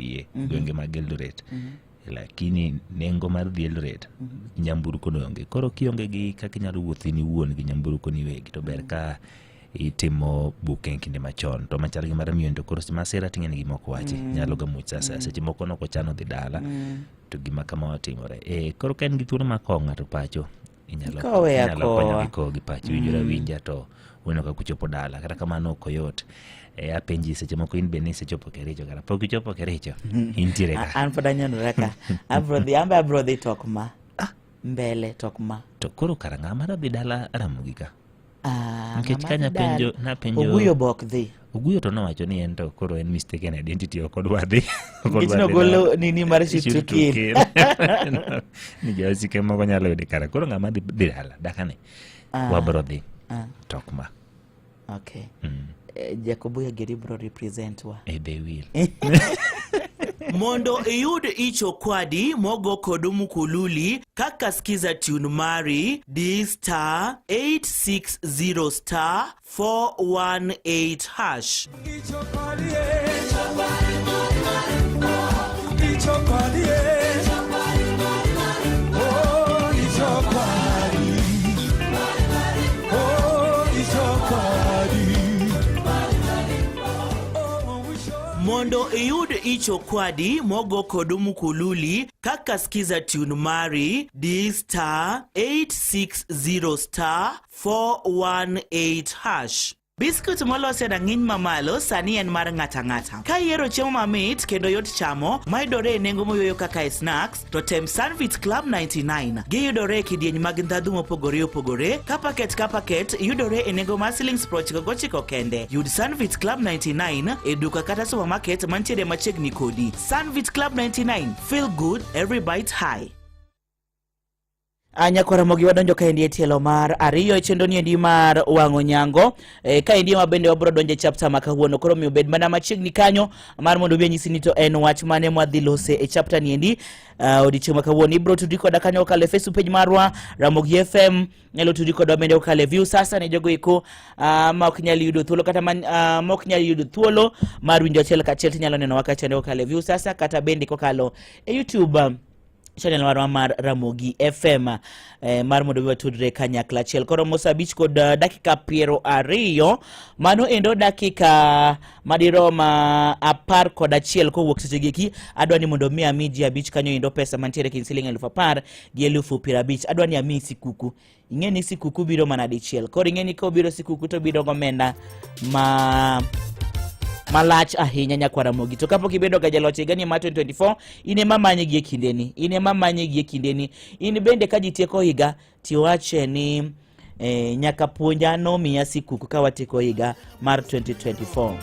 dhiye gwenge mag Eldoret. Lakini nengo mar dhi Eldoret nyamburko no onge. Koro kionge gi kaka inyalo wuotho in iwuon gi nyamburko ni wegi to ber ka itimo booking kinde machon. To machal gi mar miyo to koro masira ting'e ni gima ok wachi nyalo ga muoch sasa. Seche moko nok ochano dhi dala to gima kama otimore. Koro ka en gi thuolo mar kowo ng'ato pacho inyalo Ikowe inyalo konyo akowa. gi kowo gi pacho iwinjora awinja to uneno kaka uchopo dala. Kata kamano ok oyot. Apenji seche moko in be nisechopo Kericho kata pok ichopo Kericho intiere ka. An pod anyanora ka. Abro dhi, an be abro dhi tok ma. Mbele tok ma. To koro kara ng'ama dhi dala Ramogi ka? Ah, Nikech ng'ama ka dhi napenjo dala. napenjo Oguyo be ok dhi. Oguyo to nowacho ni en to koro en mistaken identity ok odwa dhi. Ok Nikech odwa dhi nogolo dala. nini mar shoot to Shoot to kill. kill. Ni jowasike moko nyalo yude kara. Koro ng'ama dhi dhi dala dakane wabro dhi tok ma. Okay. Jacobo Geri bro represent wa. They will. Mondo iyud icho kwadi mogo kod mkululi kaka skiza tune mari D star 860 star 418 hash. Mondo iyud icho kwadi mogo kod mkululi kaka skiza tune mari D star 860 star 418 hash. Biskut molos e rang'iny mamalo sani en mar ng'ata ng'ata. Ka ihero chiemo mamit kendo yot chamo, mayudore e nengo moyueyo kaka e snacks, to tem Sunvit Club 99. Giyudore e kidieny mag ndhadhu mopogore opogore, ka paket ka paket yudore e nengo mar siling 99 kende. Yud Sunvit Club 99 e duka kata supermarket mantiere machiegni kodi. Sunvit Club 99, feel good every bite high. Nyakwar Ramogi wadonjo kaendi e tielo mar ariyo e chenro niendi mar wang'o nyango kaendi ema bende wabro donjo e chapter ma kawuono. Koro miyo bed mana machiegni kanyo mar mondo obi anyisi ni to en wach mane mwadhi lose e chapter niendi odiochieng' ma kawuono. Ibro tudri koda kanyo kokalo e Facebook page marwa Ramogi FM, nyalo tudri kodwa bende kokalo e View Sasa ne jogo eko ma ok nyal yudo thuolo kata man, ma ok nyal yudo thuolo mar winjo achiel kachiel, tinyalo nenowa kacha kokalo e View Sasa kata bende kokalo e YouTube channel marwa mar Ramogi FM mar mondo mi watudre kanyakla achiel. Koro mos abich kod dakika 20, mano endo dakika madirom 11 kowuok seche gieki. Adwa ni mondo mi ami ji abich kanyo endo pesa mantiere kind siling 10,000 gi 50,000. Adwa ni ami sikuku. Ing'e ni sikuku biro mana dichiel. Koro ing'e ni kobiro sikuku to biro gomenda ma malach ahinya nyakwar Ramogi. To kapok ibedo ga jaloch higani mar 2024, in ema manye gi e kindeni. In ema manye gi e kindeni. In bende ka ji tieko higa, tiwache ni nyaka puonja nomiya sikuku ka watieko higa mar 2024.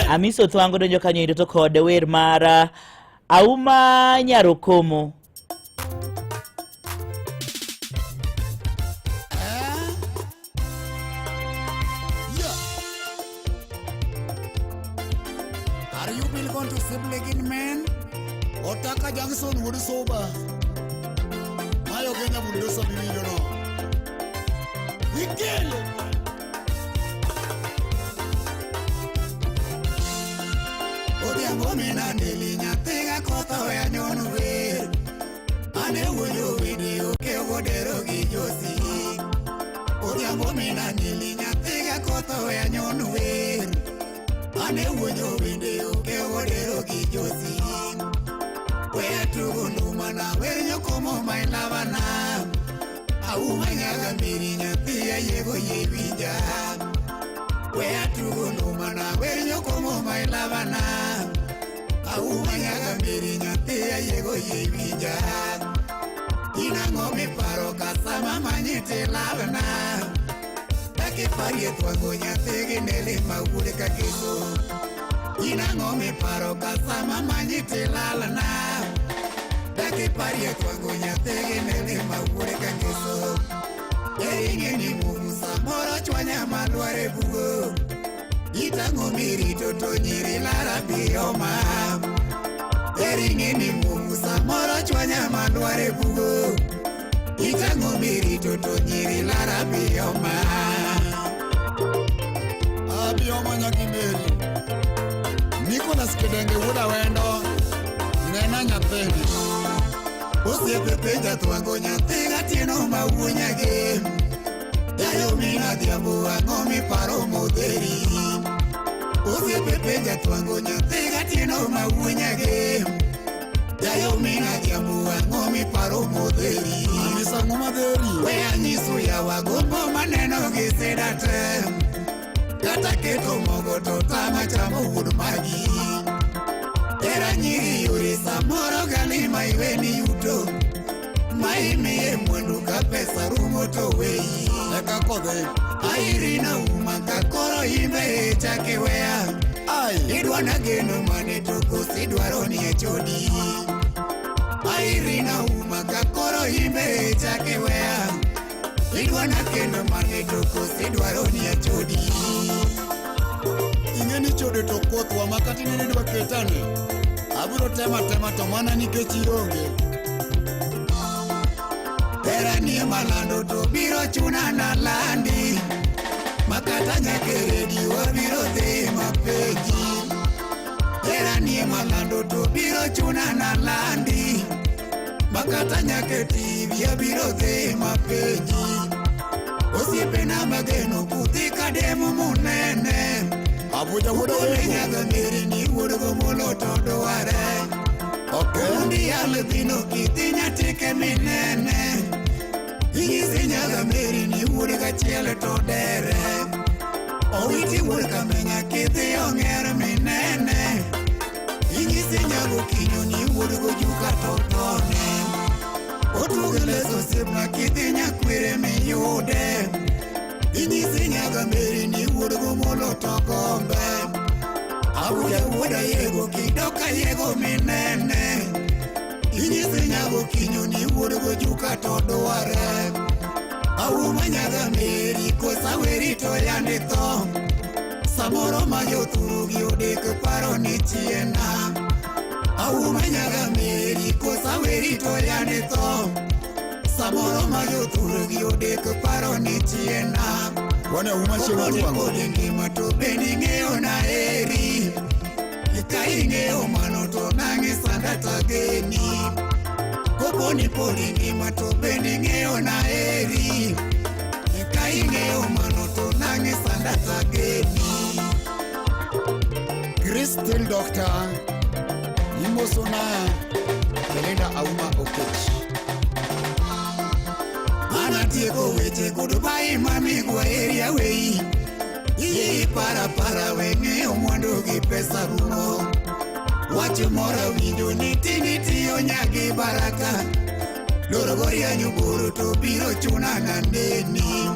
Amiso Thwango donjo kanyo endo to kod wer mar Auma Nyarokomo. Are you will going to Siblegin man? Otaka Johnson would sober. Mayo Kenya Bulldozer Bibido no. Ikele. Odhiambo mina ndeli nyathiga kotho we anyon wer. Ane wuoyo wende oke odero gi josi. Odhiambo mina ndeli nyathiga kotho we anyon wer. Ane wuoyo wende oke odero gi josi. Weya tugo nduma na wer nyokomo my lavana. Auma nyaga mbiri nyathi ayiego yie winja. Weya tugo nduma na wer nyokomo my lavana. Auma nyaga mbiri nyathi ayiego yie winja. In ang'o miparo ka sama manyi tilalna? Dakiparie twango nyathi gi neli ma wuod kakeso. In ang'o miparo ka sama manyi tilalna? Dakiparie twango nyathi gi neli ma wuod kakeso. Eri ni Mungu samoro chwanya malwar e bugo. Itang'o mirito to nyiri lara bioma. Eri ni Mungu samoro chwanya malwar e bugo. Itang'o mirito to nyiri lara bioma. Abioma nyakimeri. Nicholas Kidenge wuod Awendo, nena nyathini. Osiepe penja twango nyathi gatieno ma wuo nyagem. Dayo min adhiambo ang'o miparo modheri. Osiepe penja twango nyathi gatieno ma wuo nyagem. Dayo min adhiambo ang'o miparo modheri. Anyisa ang'o madheri? We anyiso yawa gombo maneno gi seda te. Kata keto mogo to tama chamo wuod magi. Era nyiri yore samoro galima iweni yuto. Ma imiye mwandu ka pesa rumo to weyi. Eka kodhi. Airina uma ka koro imbe chake weya. Ai. Idwa na geno mane to kosi dwaro ni e chodi. Airina uma ka koro imbe chake weya. Idwa na kendo mane to kosi dwaro ni e chodi. Ing'e ni chode to kothwa ma kata inene idwa ketani. Abiro temo atema to mana nikech ionge. Hera nie malando to biro chuna na landi. Makata nyaka e redio abiro dhi mapenji. Hera nie malando to biro chuna na landi. Makata nyaka e TV abiro dhi mapenji. Osiepena mageno kudhi kademo munene. Abuja wuod Ukone Awendo. nyaga meri ni wuod gomolo to dware. Okay. Omondi yal dhino kidhi nyatike minene. Inyisi nyaga meri ni wuod gachiel to dere. Owiti wuod kamenya kidhi ong'er minene. Inyisi nyago kinyo ni wuod gojuka to tone. Otug leso osiepna kidhi nyakwere miyude. Inyisi nyaga meri ni wuod gomolo to gombe. Abuja wuod ayego kidok ayego minene. Inyisi nyago kinyo ni wuod gojuka to dware. Auma nyaga meri kosa weri to yande tho. Samoro ma jothuru gi odek paro ni chiena. Auma nyaga meri kosa weri to yande tho. Samoro ma jothuru gi odek paro ni chiena. Wane uma chieng' Koponi twang'o. pod ngima to bende ing'eyo na heri. Ka ing'eyo mano to nang'i sanda tageni. Koponi pod ngima to bende ing'eyo na heri. Ka ing'eyo mano to nang'i sanda tageni. Crystal Doctor. Imosona Belinda Auma Okech. Anatieko weche goodbye mami kwaheri awei. Iyi para para we ng'eyo mwandu gi pesa rumo. Wach moro awinjo ni tini tiyo nyagi baraka. Loro gorianyo boro to biro chuna nandeni.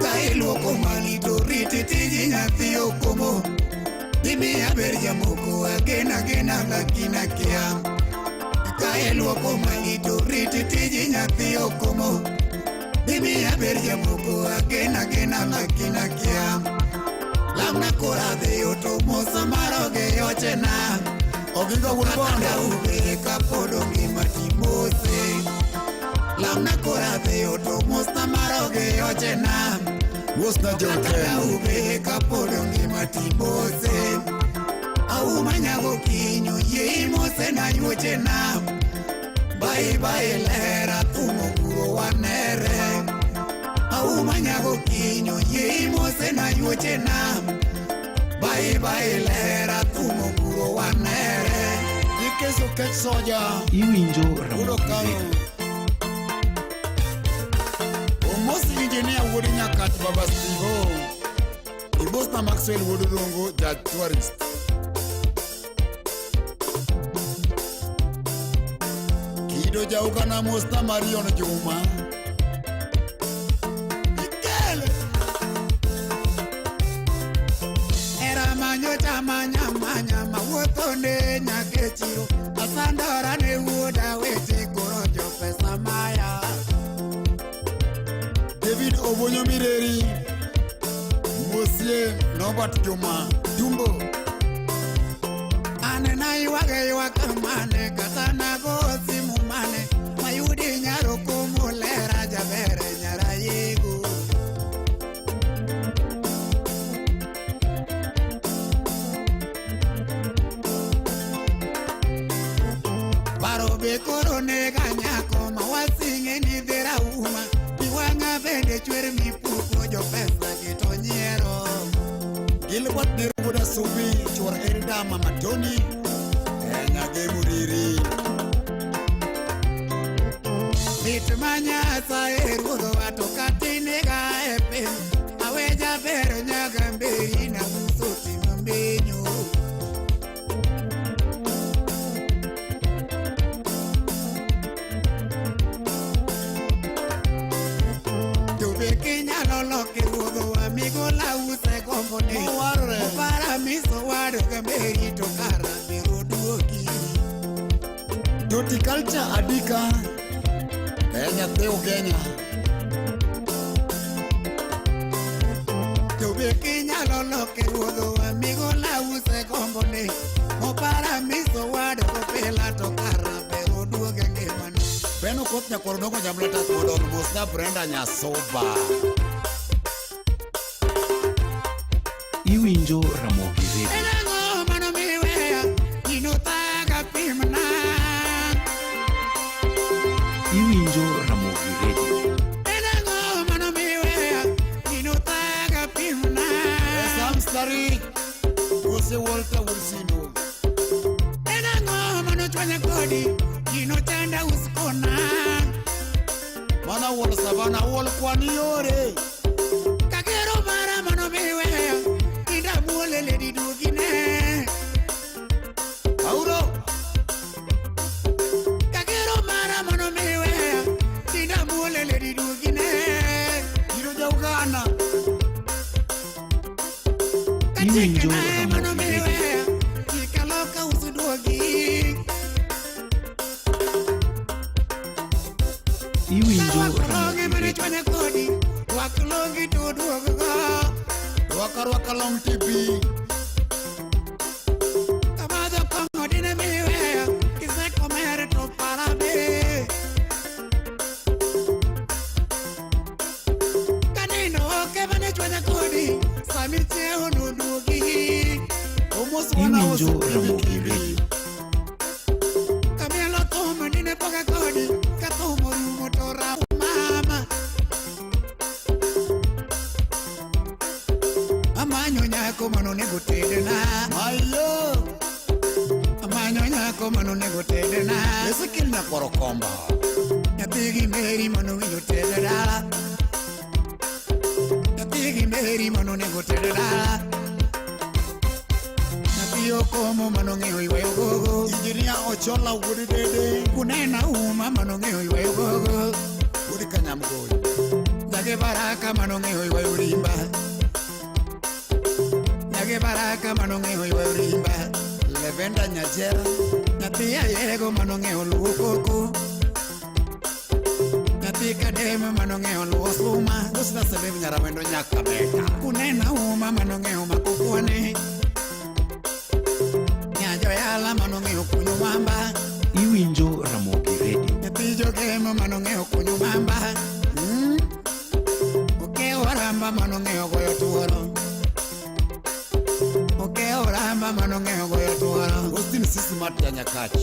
Ka iluoko mali to riti tiji nyathi okomo. Imiya ber jamoko agena agena lakini akia. Ka iluoko mali to riti tiji nyathi okomo. Imiya ber jamoko agena agena lakini akia. Lamna kora dhiyo to mosa maroge yochena. Oginga wuod Kata Bondo. ubere kapod ngima timose. Lamna kora dhiyo to mosa maroge yochena. Mosna Kata Joken. ubere kapod ngima timose. Auma nyago kinyo yie imose na yuochena. Bye bye lera thumo guro wanere. Auma nyago kinyo yie imose na yuochena. Bye bye lera thumo guro wanere. Ikeso Kech Soja. Iwinjo Wuod Ramogi Okang'o. Radio. Omosi engineer wuod Nyakach Baba Steve. Ibosna Maxwell wuod Rongo ja tourist. Kido jaukana mosna Marion Juma. Ikele. Era manyo chama nyama nyama wuotho ne nyaka e chiro. Asandora ne wuoda weche koro jo pesa maya. David Obonyo Mireri. Mosie Norbert Juma. Jumbo. An naywage ywak mane kata nago simu mane mayudi nyaro kumulera jabere nyara yego. Paro be koro nega nyako ma wasing'e ni dhi rauma. Pi wang'a bende chwer mipuko jopesa gi to nyiero. Gilbert Nero wuod Asubi, chuor Elda Mama Tony, Nyage Muriri. Lit ma Nyasaye ruodhowa to katinega e piny. Awe jaber nyaga mberi na uso timo menyo. To be kinyalo loke ruodhowa migola use gombone. Mowarre. Opara miso wado ga mberi to kara biro duogi. Horticulture Adika, nyathi Ugenya. To be kinyalo loke ruodhowa migola use gombone. Opara miso wado kopela to kara biro duoge ngimane. Beno koth nyakwar Odongo Nyamula Tak Modon, mosna Brenda Nyasuba. Iwinjo Ramogi Radio. En ang'o mano miweya gino thaga pimna. Iwinjo Ramogi Radio. En ang'o mano miweya gino thaga pimna. Sam Stari, Jose Walter Wursino. En ang'o mano chwanya kodi gino chanda uskona. Mana wuol Savana, wuol kwani yore. Kakero mara mano miweya inda muolele didugine. Auro, Kakero mara mano miweya inda muolele didugine. Gino Jaugana. Iwinjo Kachikena mano Ramogi Radio. miweya ikaloka usuduogi. Iwinjo Rwak longe Ramogi mane Radio. chwanya kodi, rwak longi to duog go. Rwaka rwaka long TV. Kamadho kong'o dine miweya, kiseko mer to para be. Kanindo ok mane chwanya kodi, sami chiewo noduogi. Omos wana Iwinjo oso Ramogi TV. Radio. Kamielo thum dine poga kodi, ka thum orumo to raw mama. Amanyo nyako manonego tedna. Mayo, Amanyo nyako manonego tedna. Ezekiel Nyakwar Okomba. Nyathi gi Mary mano winjo tede dala. Nyathi gi Mary mano onego tede dala. Nyathi Okomo mano ng'eyo ywayo gogo. Injinia Ochola wuod Dede. Kunena uma mano ng'eyo ywayo gogo. Wuod Kanyamgoyo. Nyage Baraka mano ng'eyo ywayo rimba. Nyage Baraka mano ng'eyo ywayo rimba. Levenda Nyajera. Nyathi Ayego mano ng'eyo luwo koko. Nyathi Kadem mano ng'eyo luwo suma. Mosna Selim Nyarawendo Nyakabeta. Kunena uma mano ng'eyo mako kuone. Nyajoyala mano ng'eyo kunyo mamba. Iwinjo Ramogi Radio. Nyathi jogemo mano ng'eyo kunyo mamba. Okewo ramba mano ng'eyo goyo tuoro. Okewo ramba mano ng'eyo goyo tuoro. Austin Sisi Mat Nyakach.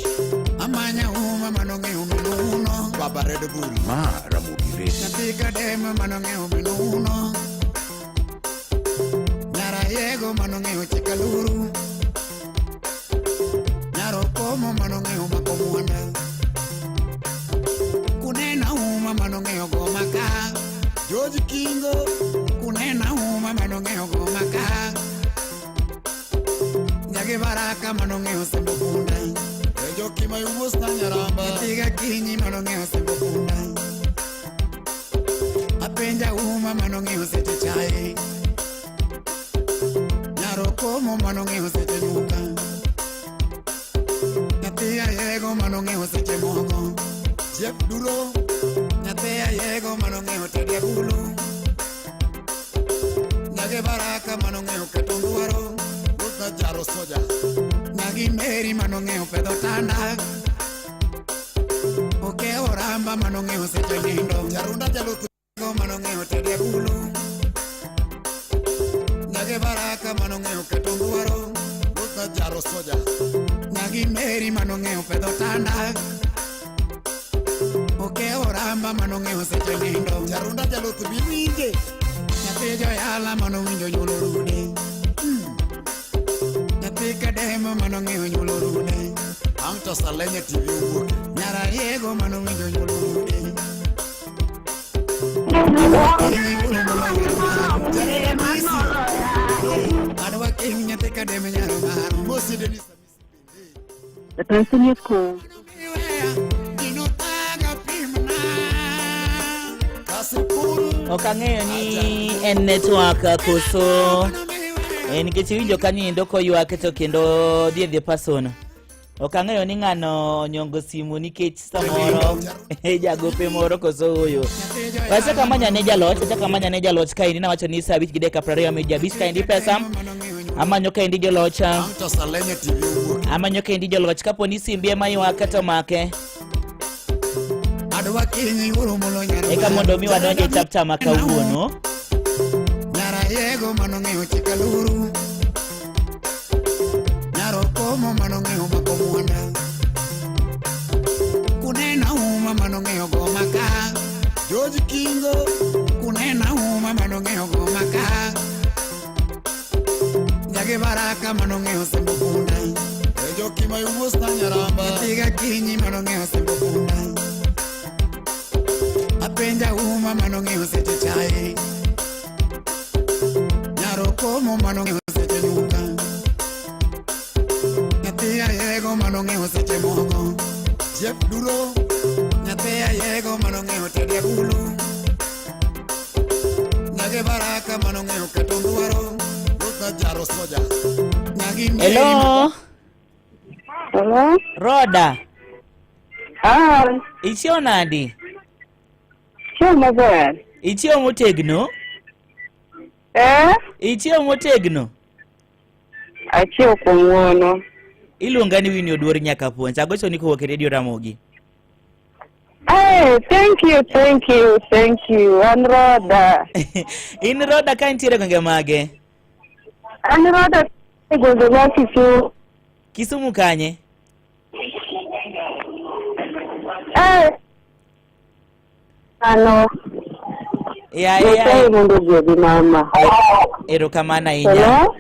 Amanya uma mano ng'eyo mino uno. Baba Red Bull. Ma Ramogi Radio. Nyathi Kadem mano ng'eyo mino uno. Nyarayego mano ng'eyo chikaluru. Nyarokomo mano ng'eyo mako mwanda. Kunena uma mano ng'eyo go maka. George Kingo. Kunena uma mano ng'eyo go maka. Nyage Baraka mano ng'eyo sembo punda. Ejo Kimayu Mosna Nyaramba. Nyathi Gakinyi mano ng'eyo sembo punda. Apenja uma mano ng'eyo seche chae. Nyarokomo mano ng'eyo seche nyuka. Nyathi Ayego mano ng'eyo seche mogo. Jeff Duro. Nyathi Ayego mano ng'eyo tedo agulu. Nyage Baraka mano ng'eyo keto ndwaro. Mosna Jaro Soja. Nyagi Mary mano ng'eyo pedho tanda. Okewo ramba mano ng'eyo seche nindo. Jarunda Jaluth. Mano ng'eyo tedo agulu. Nyage Baraka mano ng'eyo keto ndwaro. Mosna Jaro Soja. Nyagi Nyagi Meri manong'eyo pedho tanda. Okewo ramba manong'eyo seche nindo. Jarunda jaloth biwinje. Nyathi joyala manowinjo nyuolo rude. Nyathi kademo manong'eyo nyuolo rude. Ang' to Salenya TV owuoke. Nyarariego manowinjo nyuolo rude. Adwa kiny nyathi kademo nyaro maro. Mosi Denis Amisi bende. The person you've called Gino thaga pimna. Kasipul. Ok ang'eyo ni en network koso nikech iwinjo kanyo endo koywak to kendo dhi e the person. Ok ang'eyo ni ng'ano onyongo simu nikech samoro jagope moro koso ooyo. Wachaka amanya ne jaloch, achaka amanya ne jaloch kaendi nawacho ni saa 5:20 amiyo ji 5 kaendi pesa. Amanyo kaendi joloch. Ang' to Salenya TV owuoke. Amanyo kaendi joloch kapo ni simbi ema ywak to make. Adwa kiny yuoro molo nyaro. Eka mondo mi wadonj e chapter ma kawuono. Nyarayego manong'eyo chikaluru. Nyaro komo manong'eyo mako mwanda. Kunena uma manong'eyo go maka. George Kingo. Kunena uma manong'eyo go maka. Nyagi baraka manong'eyo sembo punda. Ejo Kimayo mos na Nyaramba. Nyathi kinyi manong'eyo sembo punda. Apenja uma manong'eyo seche chae. Nyaro komo manong'eyo seche nyuka. Nyathi ayego manong'eyo seche mogo. Jeff Duro. Nyathi ayego manong'eyo tede agulu. Nyagi baraka manong'eyo keto ndwaro. Mos na Jaro Soja. Nyagi Mary Hello, Hello? Roda. Ah, Ichiewo nadi? chiemo maber. Ichiewo motegno? Eh? Ichiewo motegno? Achiewo kuom ng'uono. Iluonga ni Winnie Oduor nyaka puonj. Agochoni kowuok e Radio Ramogi. Hey, thank you, thank you, thank you. An Roda. In Roda ka intiere e gwenge mage? An Roda e gwenge mar Kisumu. Kisumu kanye? Eh. Ano, Ya Nyasaye ya. mondo ogwedhi mama. Erokamano ahinya. Hello?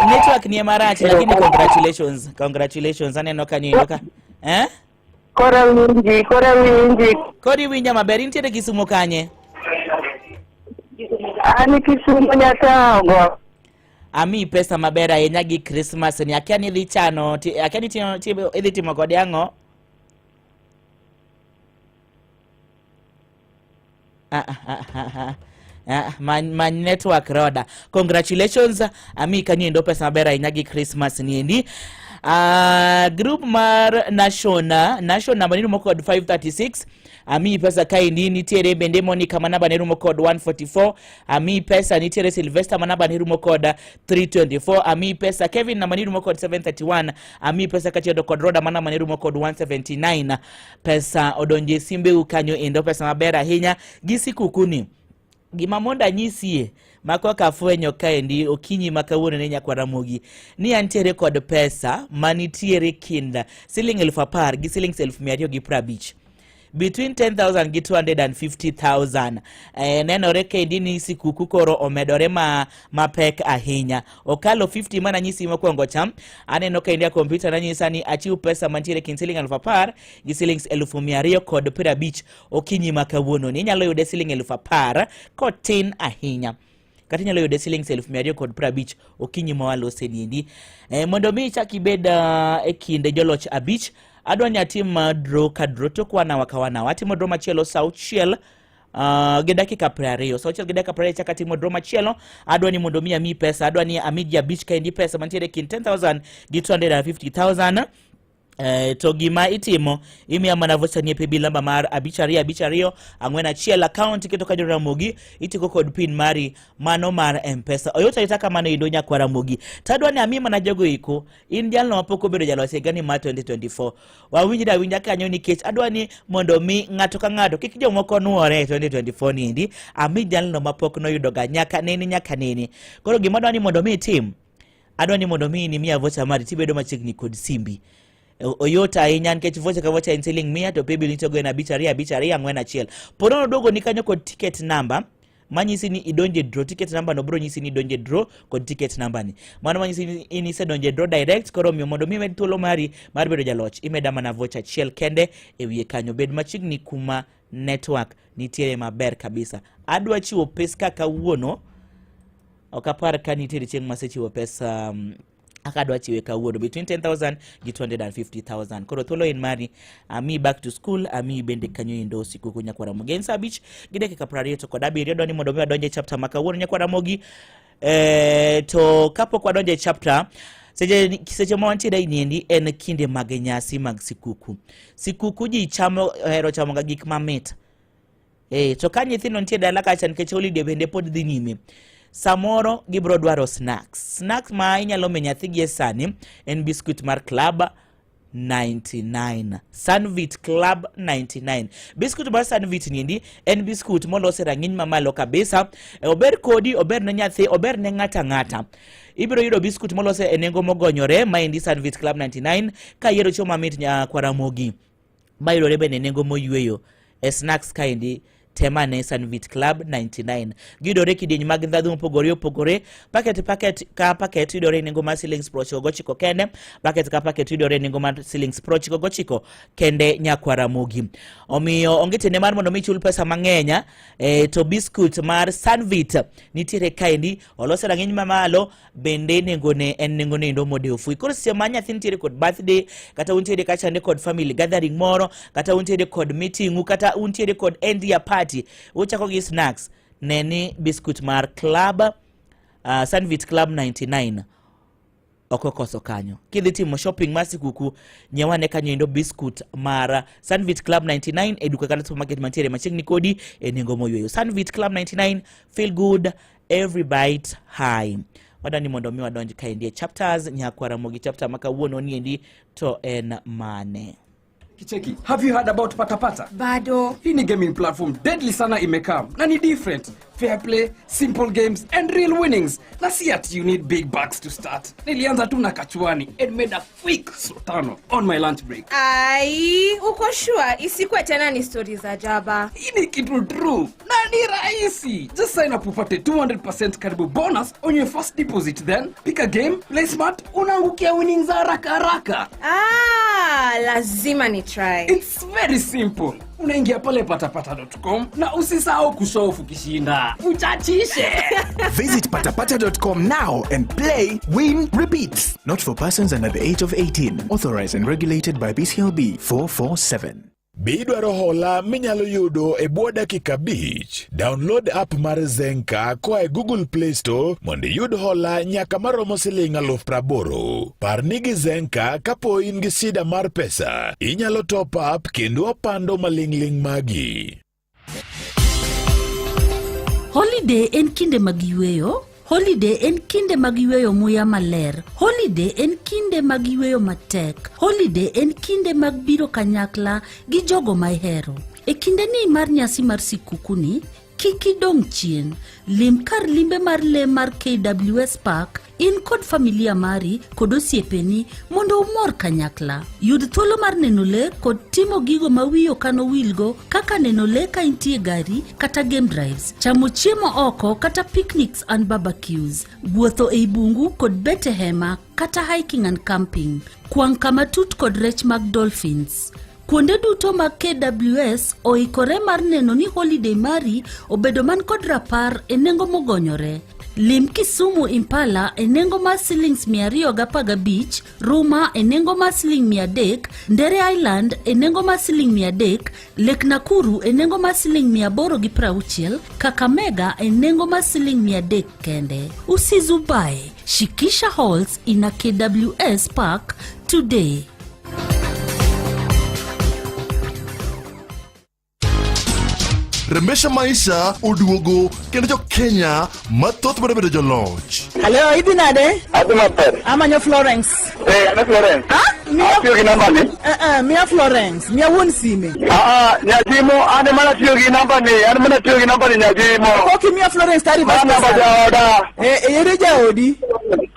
Network ni marach lakini congratulations. Congratulations. Aneno kanyo endo ka. Eh? Koro winji, koro winji. Koro iwinja maber intiere Kisumu kanye? An Kisumu Nyatago. Amiyi pesa maber ahinya gi Christmas ni akia ni idhi chano akia ni idhi timo kode ang'o? Ah, ah, ah, ah, ah. Ah, many network Roda. Congratulations amiyi kanyo endo pesa maber ahinya gi Christmas ni endi. Group mar Nation namba ni rumo kod 536 amiyi pesa kaendi. Nitiere bende Monica ma namba ne rumo kod 144 amiyi pesa. Nitiere Sylvester ma namba ne rumo kod 324 amiyi pesa. Kevin namba ni rumo kod 731 amiyi pesa, kaachiel kod Roda ma namba ne rumo kod 179. Pesa odonjo e simbeu kanyo endo, pesa maber ahinya gi sikukuni. Gima mondo anyisie ma koka afwenyo kaendi okinyi ma kawuono ne nyakwa Ramogi ni antiere kod pesa manitiere kind siling 10,000 gi siling 250,000, between 10,000 gi 250,000. Nenore kendi ni sikuku koro omedore ma mapek ahinya, okalo 50 mana nyisi mokwongo cha. Aneno kaendi e kompyuta nanyisa ni achiw pesa mantiere kind siling 10,000 gi siling 250,000 okinyi ma kawuono ni. Inyalo yude siling 10,000 kotin ahinya kata inyalo yude siling 250,000 okinyi ma walose niendi. Mondo mi ichak ibed e kind joloch 5, adwa ni atim draw ka draw tok wanawa ka wanawa. Atimo draw machielo sa 6 gi dakika 20. Sa 6:20 chak atimo draw machielo. Adwa ni mondo mi ami pesa, adwa ni ami ji 5 kaendi pesa mantiere kind 10,000 gi 250,000. To gima itimo, imiya mana vocha ni e paybill namba mar 525241, account iketo kanyo Ramogi, itigo kod pin mari mano mar Mpesa. Oyot ayota kamano endo nyakwa Ramogi. Tadwa ni ami mana jogo iko in jalno mapok obedo jaloch higani mar 2024 wawinjre awinja kanyo, nikech adwa ni mondo mi ng'ato ka ng'ato kik jomoko nuore e 2024 niendi. Ami jalno mapok noyudo ga nyaka nene nyaka nene. Koro gima adwa ni mondo mi itim Adwa ni mondo mi nimiya vocha mari tibedo machiegni kod simbi. Oyot ahinya nikech vocha ka vocha en siling 100 to paybill nitiyogo en 5 2 5 2 4 1. Ponono duogo ni kanyo kod ticket number manyisi ni idonje e draw. Ticket number no bro nyisi ni idonje e draw kod ticket number ni. Mano manyisi ni in isedonje e draw direct. Koro omiyo mondo mi imed thuolo mari mar bedo jaloch, imeda mana vocha achiel kende e wiye kanyo. Bed machiegni kuma network nitiere maber kabisa. Adwa chiwo pesa kawuono. Ok apar ka nitiere chieng' masechiwo pesa kaka adwa chiwe kawuono between 10000 gi 250000. Koro thuolo en mari. Amiyi back to school, amiyi bende kanyo endo sikuku nyakwar Ramogi. En saa 5 gi dakika 27. Adwa ni mondo mi wadonj e chapter ma kawuono nyakwar Ramogi. To kapok wadonjo e chapter, seche ma wantiere niendi en kinde mag nyasi mag sikuku. Sikuku ji chamo, ohero chamo ga gik mamit. To ka nyithindo nitie dala kacha nikech holiday bende pod dhi nyime, samoro gibiro dwaro snacks. Snacks ma inyalo miyo nyathi gie sani en biscuit mar Club 99, Sunvit Club 99. Biscuit mar Sunvit niendi en biscuit molos e rang'iny mamalo kabisa. Ober kodi, ober ne nyathi, ober ne ng'ata ang'ata. Ibiro yudo biscuit molos e nengo mogonyore maendi Sunvit Club 99. Ka yiero chiemo mamit nyakwar Ramogi mayudore bende nengo moyweyo e snacks kaendi, temane Sunvit Club 99. Giyudore kidieny mag ndhadhu mopogore opogore. Packet packet ka packet yudore e nengo mar shillings 99 kende. Packet ka packet yudore e nengo mar shillings 99 kende nyakwar Ramogi. Omiyo onge tiende mar mondo mi chul pesa mang'eny. To biscuit mar Sunvit nitiere kaendi, olose rang'iny mamalo bende nengone en nengo nendo modewo fui. Koro seche ma nyathi nitiere kod birthday, kata untiere kachande kod family gathering moro, kata untiere kod meeting u, kata untiere kod end year party, uchako gi snacks, ne ni biscuit mar club Sunvit Club 99 ok okoso kanyo. Kidhi timo shopping mar sikuku, nyiewane kanyo endo biscuit mar Sunvit Club 99 e duka kata supermarket mantiere machiegni kodi e nengo moyweyo. Sunvit Club 99, feel good every bite high. Wadwani mondo mi wadonj kaendi e chapters nyakwar Ramogi. Chapter ma kawuono niendi to en mane? Kicheki, have you heard about Patapata? Bado. Hii ni gaming platform deadly sana imekam na ni different. Fair play, simple games and real winnings. Na si ati you need big bucks to start. Nilianza tu na kachuani and made a quick sotano on my lunch break. Ai, uko sure isikuwe tena ni stori za jaba? Hii ni kitu true na ni rahisi. Just sign up upate 200% karibu bonus on your first deposit, then pick a game, play smart, unaangukia winnings haraka haraka. Ah, lazima ni try. It's very simple. Unaingia pale patapata.com na usisahau kushow off ukishinda. Uchachishe. Visit patapata.com now and play, win, repeat. Not for persons under the age of 18. Authorized and regulated by BCLB 447. Be idwaro hola minyalo yudo e bwo dakika 5? Download app mar Zenka koa e Google Play Store mondo iyud hola nyaka maromo siling 80,000. Par ni gi Zenka, kapo in gi shida mar pesa, inyalo top up kendo opando maling'ling' magi. Holiday en kinde mag yueyo. Holiday en kinde mag yueyo muya maler. Holiday en kinde mag yueyo matek. Holiday en kinde mag biro kanyakla gi jogo ma ihero. E kinde ni mar nyasi mar sikuku ni, kik idong' chien. Lim kar limbe mar lee mar KWS Park in kod familia mari kod osiepeni mondo umor kanyakla. Yud thuolo mar neno lee kod timo gigo ma wiyi ok anowilgo kaka neno lee ka intie gari kata game drives, chamo chiemo oko kata picnics and barbecues, wuotho ei bungu kod bet e hema kata hiking and camping, kwang' kama tut kod rech mag dolphins. Kuonde duto mag KWS oikore mar neno ni holiday mari obedo man kod rapar e nengo mogonyore. Lim Kisumu Impala e nengo mar silings 215, Ruma e nengo mar siling 300, Ndere Island e nengo mar siling 300, Lake Nakuru e nengo mar siling 860, Kakamega e nengo mar siling 300 kende. Usizubae, shikisha halls in a KWS park today. Rembesha Maisha oduogo kendo jo Kenya mathoth biro bedo joloch. Hello, idhi nade? Adhi maber. Amanyo Florence. Eh, ana Florence. Ah, miya Atiyo gi namba ni. Miya Florence, miya wuon sime. Ah, ah, Nyajimo, an ema natiyo gi namba ni, an ema natiyo gi namba ni Nyajimo. Pok imiya Florence tari Ma namba jaoda. Eh, ere jaodi?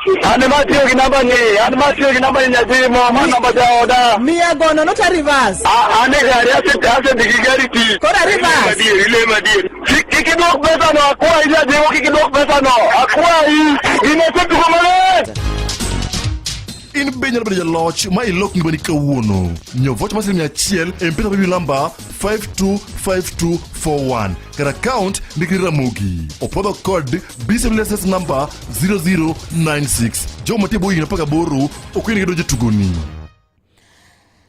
An ema atiyo gi namba ni, an ema atiyo gi namba ni nyajimo, ma namba jaoda. Miya gono not a reverse. An e gari asedhi gi gari tich. Koro a reverse. Adier, ilemo adier. Kik idwok pesa no, akwayi nyajimo kik idwok pesa no. Akwayi. Gini osetugo maler. In be inyalo bedo jaloch ma ilok ngimani kawuono. Nyiew vocha mar siling 100 e M-Pesa Paybill namba 525241 kar account ndikni Ramogi. Opwodho kod BCB license number 0096. Jogo mantie bwo higni 18 ok oyienegi donjo e tugoni.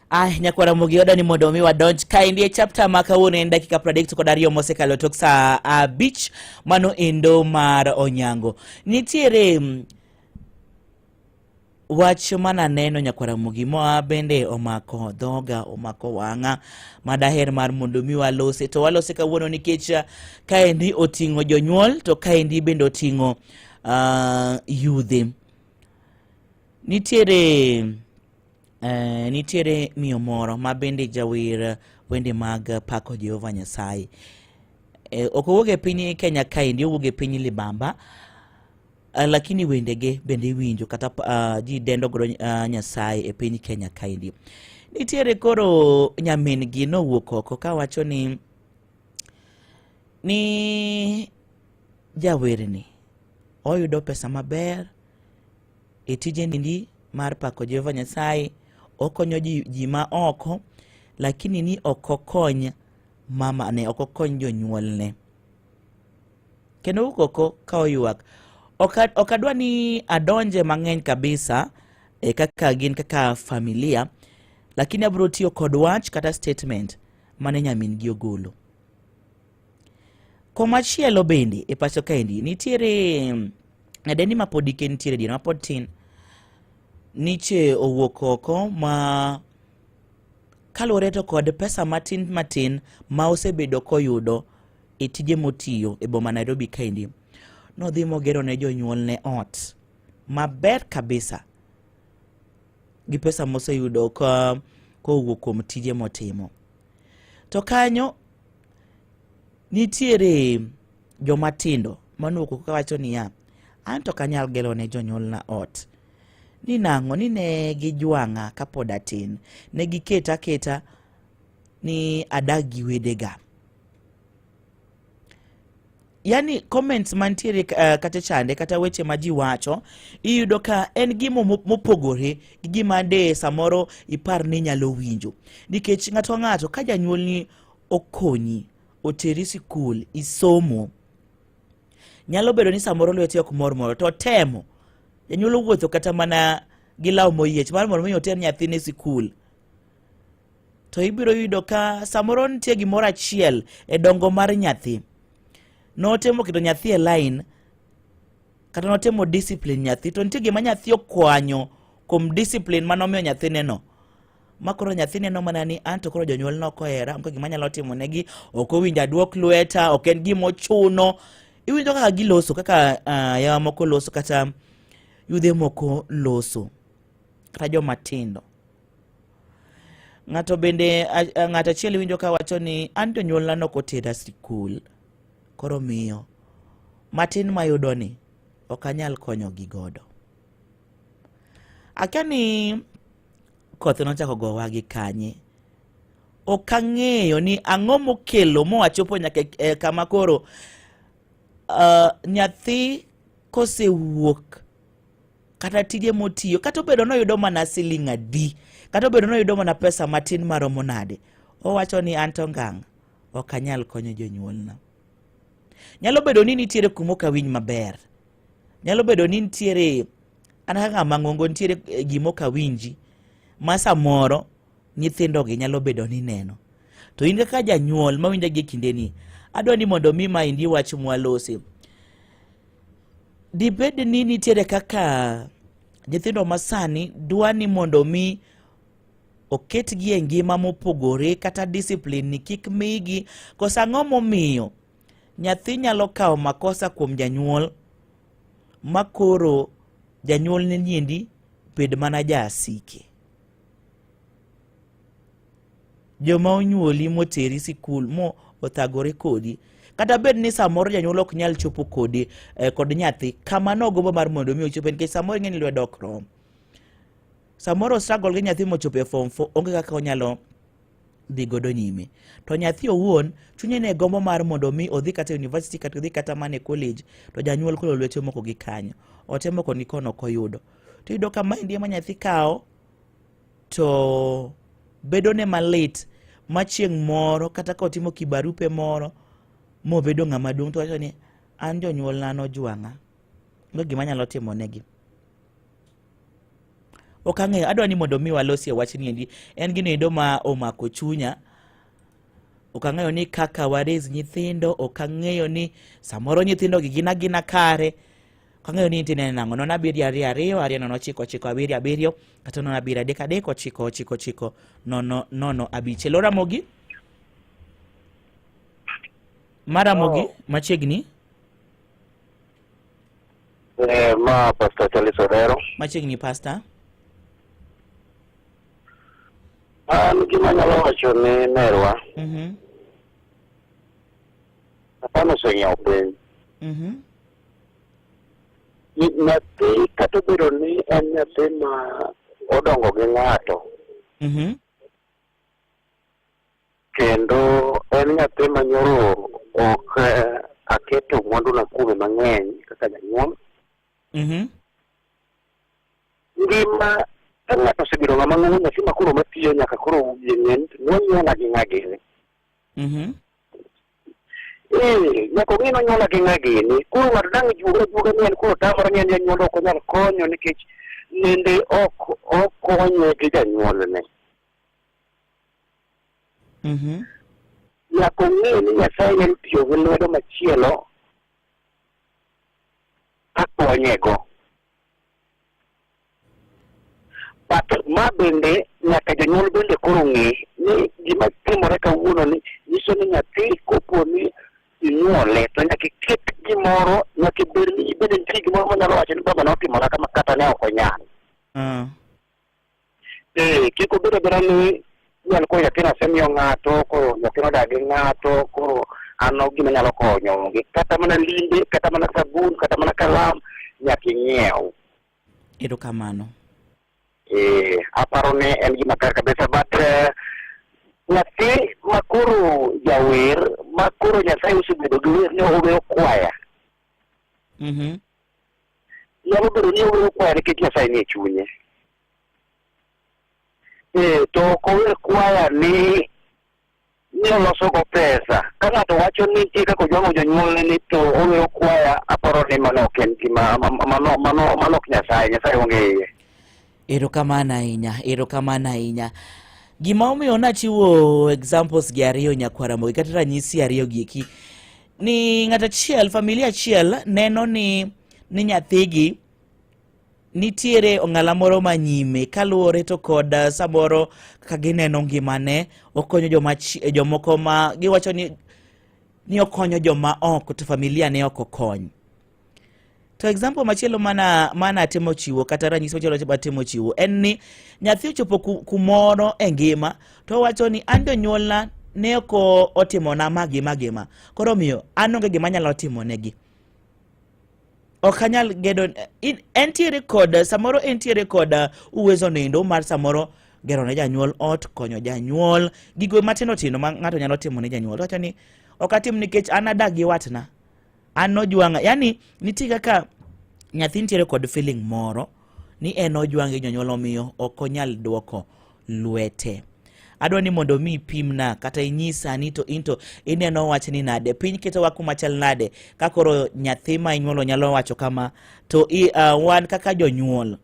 Ay, nyakwar Ramogi oda ni mondo mi wadonj kaendi e chapter ma kawuono en dakika 32 mosekalo tok saa 5 mano endo mar Onyango. Nitiere wach mananeno nyakwar Ramogi moa bende omako dhoga omako wang'a madaher mar mondo mi walose to walose kawuono nikech kaendi oting'o jonyuol to kaendi bende oting'o yudhe. Nitiere nitiere miyo moro ma bende jawer wende mag pako Jehova Nyasaye. Ok owuok e piny Kenya kaendi, owuok e piny Libamba. Lakini wendege bende iwinjo kata ji dendo godo Nyasaye e piny Kenya kaendi. Nitiere koro nyamin gi nowuok oko kawacho ni jawerni oyudo pesa maber e tije nindi mar pako Jehova Nyasaye, okonyo ji ma oko, lakini ni ok okony mamane, ok okony jonyuolne. Kendo owuok oko ka oywak. Ok adwa ni adonje mang'eny kabisa e kaka gin kaka familia, lakini abiro tiyo kod wach kata statement mane nyamin gi ogolo. Komachielo bende e pacho kaendi nitiere nyadendi ma pod ike nitiere diere ma pod tin niche owuok oko ma kaluwore to kod pesa matin matin ma osebedo koyudo e tije motiyo e boma Nairobi kaendi, nodhi mogero ne jonyuolne ot maber kabisa gi pesa moseyudo kowuok kuom tije motimo. To kanyo nitiere joma tindo manowuok kawacho niya, an to ok anyal gero ne jonyuolna ot. Ni nang'o? Ni ne gijwang'a kapod atin. Ne giketa aketa ni adag gi wedega. Yani comments mantiere kata chande kata weche ma ji wacho, iyudo ka en gima mopogore gi gima de samoro ipar ni inyalo winjo. Nikech ng'ato ka ng'ato ka janyuolni okonyi, oteri sikul, isomo, nyalo bedo ni samoro lwete ok mor moro, to temo. Janyuol owuotho kata mana gi law moyiech mar mondo mi oter nyathine sikul. To ibiro yudo ka samoro nitie gimoro achiel e dongo mar nyathi. Notemo keto nyathi e line, kata notemo discipline nyathi, to nitie gima nyathi okwanyo kuom discipline manomiyo nyathineno. Ma koro nyathi neno mana ni an to koro jonyuol nok ohera, onge gima anyalo timo negi, ok owinjo aduok lweta, ok en gima ochuno. Iwinjo kaka giloso, kaka yawa moko loso, kata yudhe moko loso, kata joma tindo. Ng'ato bende, ng'ato achiel iwinjo ka wacho ni an jonyuolna nok otera sikul, koro miyo matin mayudo ni ok anyal konyogi godo. Akia ni koth nochako gowa gi kanye. Ok ang'eyo ni ang'o mokelo mowachopo nyaka e kama koro nyathi kosewuok kata tije motiyo, kata obedo noyudo mana siling adi, kata obedo noyudo mana pesa matin maromo nade, owacho ni an to ngang' ok anyal konyo jonyuolna. Nyalo bedo ni nitiere kuma ok awinj maber, nyalo bedo ni nitiere an kaka ng'ama ng'ongo nitiere gima ok awinji ma samoro nyithindogi nyalo bedo ni neno. To in kaka janyuol mawinja gi e kindeni, adwa ni mondo mi maendi wach mwalose. Dibed ni nitiere kaka nyithindo masani dwa ni mondo mi oketgi e ngima mopogore kata discipline ni kik migi, koso ang'o momiyo nyathi nyalo kawo makosa kuom janyuol ma koro janyuol ne niendi bed mana jaasike. Joma onyuoli moteri sikul mo othagore kodi, Kata bed ni samoro janyuol ok nyal chopo kodi eh, kod nyathi kama nogombo mar mondo mi ochope nikech samoro ing'e ni lwedo ok rom. Samoro struggle gi nyathi mochopo e form 4 onge kaka onyalo dhi godo nyime. To nyathi owuon chunye ne gombo mar mondo mi odhi kata university kata odhi kata mana e college to janyuol koro lwete omoko gi kanyo. Otemo koni kono ok oyudo. To iyudo ka maendi ema nyathi kawo to bedone malit ma chieng' moro kata ka otimo kibarupe moro mobedo ng'ama duong' to wacho ni an jonyuolna nojwang'a onge gima anyalo timo negi. Ok ang'eyo, adwa ni mondo mi walosie wachni endi. En gino endo ma omako chunya. Ok ang'eyo ni kaka wa raise nyithindo, ok ang'eyo ni samoro nyithindo gi gin agina kare. Ok ang'eyo ni inti neno nang'o. 0 7 2 2 2 0 9 9 7 7 kata 0 7 3 3 9 9 9 0 0 5. Hello Ramogi. Maramogi, machiegni. Eh, ma Pastor Charles Odero. Machiegni pastor. An gima anyalo wacho ni merwa, Satan oseng'iewo piny. Nyathi kata obedo ni en nyathi ma odongo gi ng'ato, kendo en nyathi ma nyoro ok eh, aketo mwanduna kuome mang'eny kaka janyuol. Ngima ka ng'ato osebedo ng'ama ng'ongo nyathi ma koro matiyo nyaka koro wiye ng'eny to nonyuola gi ng'a gini. Ee, nyaka ong'e nonyuola gi ng'a gini. Koro ng'ato dang' juoga ajuoga ni en koro tamore ni en janyuol ok onyal konyo nikech nende ok okonye gi janyuolne. Nyaka ong'e ni Nyasaye nyalo tiyo gi lwedo machielo akonyego. But ma bende nyaka jonyuol bende koro ng'e ni gima timore kawuono ni nyiso ni nyathi kopo ni inyuole to nyaka iket gimoro nyaka ibed ni bende nitie gimoro manyalo wacho ni baba notimona kama kata ne ok onyal. Eh, kik obed abeda ni inyalo koro nyathino asemiyo ng'ato, koro nyathino odak gi ng'ato, koro an ok gima nyalo konyo onge. Kata mana limbe, kata mana sabun, kata mana kalam, nyaka ing'iew. Erokamano. Eh, aparo ni en gima kare kabisa but eh, nyathi ma koro jawer ma koro Nyasaye osebedo gi wer ni oweyo kwaya. Nyalo bedo ni oweyo kwaya nikech Nyasaye nie chunye. Eh, to ok ower kwaya ni ni olosogo pesa. Ka ng'ato wacho ni nitie kaka ojwang'o jonyuolne ni to owero kwaya, aparo ni mano ok en gima mano mano mano ok Nyasaye, Nyasaye onge iye. Erokamano ahinya, erokamano ahinya. Gima omiyo nachiwo examples gi ariyo nyakwar Ramogi kata ranyisi ariyo gi eki ni ng'at achiel, familia achiel neno ni ni nyathigi nitiere ong'ala moro ma nyime kaluwore to kod eh, samoro kaka gineno ngimane okonyo joma jomoko ma giwacho ni ni okonyo joma oko to familia ne ok okony. To example machielo mana mana atemo chiwo kata ranyisi machielo matemo chiwo en ni nyathi ochopo kumoro e ngima to owacho ni an jonyuolna ne ok otimona ma gi ma gi ma koro omiyo an onge gima anyalo timo negi ok anyal gedo entiere kod samoro entiere kod uwezo nindo mar samoro gero ne janyuol ot konyo janyuol gigo matindo tindo ma ng'ato nyalo timo ne janyuol to wacho ni ok atim nikech an adak gi watna an nojwang'a yani nitie kaka nyathi nitiere kod feeling moro ni en ojwang' gi jonyuol omiyo ok onyal dwoko lwete adwa ni mondo mi ipimna kata inyisa ni to into ineno wachni nade piny ketowa kuma chal nade ka koro nyathi ma inyuolo nyalo wacho kama to i, wan kaka jonyuol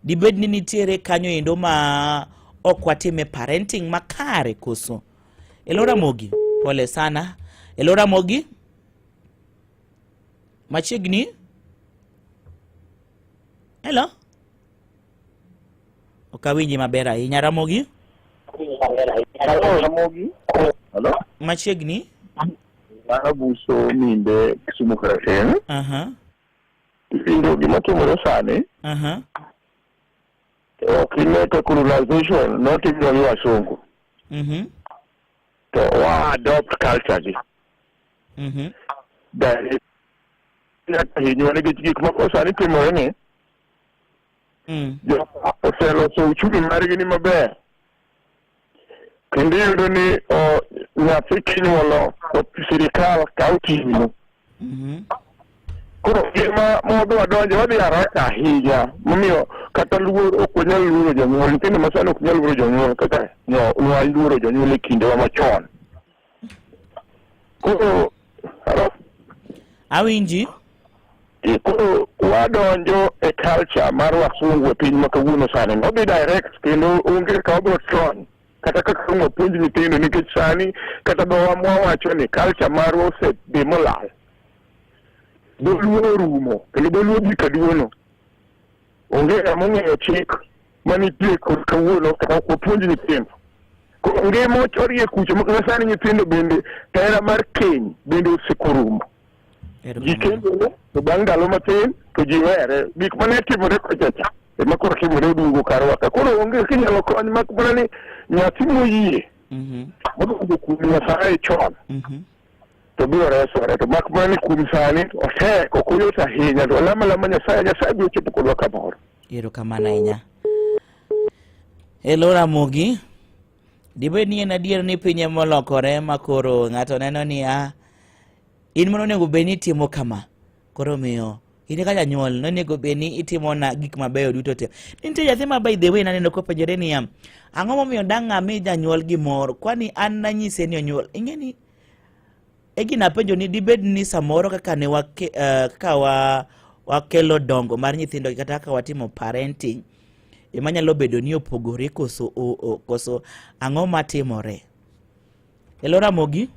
dibed ni nitiere kanyo endo ma ok watime parenting makare koso Elo Ramogi, pole sana. Elo Ramogi, machiegni. Hello. Ok awinji maber ahinya Ramogi. Ramogi. Hello. Machiegni. Mano buso minde Kisumu Karateng. Aha. Kendo gima timore sani Aha. ok ine ka colonization notimnwa gi wasungu to wa adopt culture gi. Direct nyaka hinywa nikech gik moko sani timore ni joma oseloso uchumi margi ni maber kendo iyudo ni o, nyathi kinyuolo to sirikal kawo ting'o koro ngima modwa donje wadhi haraka ahinya momiyo kata luor ok wanyal luoro jonyuol nyithindo masani ok nyal luoro jonyuol kaka nwaluoro jonyuol e kindewa machon koro halo? Awinji. Koro wadonjo e culture mar wasungu e piny ma kawuono sani odhi direct kendo onge kaka wabiro tony kata kaka ang' wapuonj nyithindo nikech sani kata dhowa mwawacho ni culture marwa osedhi molal dholuo orumo kendo dholuo dhi kaduono onge ng'ama ong'eyo chik manitie kod kawuono kata ok wapuonj nyithindo koro ngima ochorie kucho ma kata sani nyithindo bende hera mar keny bende osekorumo ji kendore to bang' ndalo matin to ji were gik mane timore kocha cha ema koro timore oduogo karwa ka koro onge kinyalo kony mak mana ni nyathi moyie moduogo kuom Nyasaye chon to biro resore to mak mana ni kuom sani otek ok oyot ahinya to alama alama Nyasaye Nyasaye biro chopo kodwa kamoro Erokamano ahinya. Hello Ramogi. Dibed ni en adier ni piny ema olokore ma koro ng'ato neno ni a in mano onego bed ni itimo kama. Koro omiyo in kaka janyuol nonego bed ni itimo na gik mabeyo duto te. Nitie nyathi ma by the way naneno kopenjore niya, ang'o momiyo dang' ami janyuol gimoro? Kwani an nanyise ni onyuol. Ing'e ni e gina penjo ni dibed ni samoro kaka ne wake, kaka wa wakelo dongo mar nyithindo kata kaka watimo parenting ema nyalo bedo ni opogore koso o, o, koso ang'o matimore. Hello Ramogi.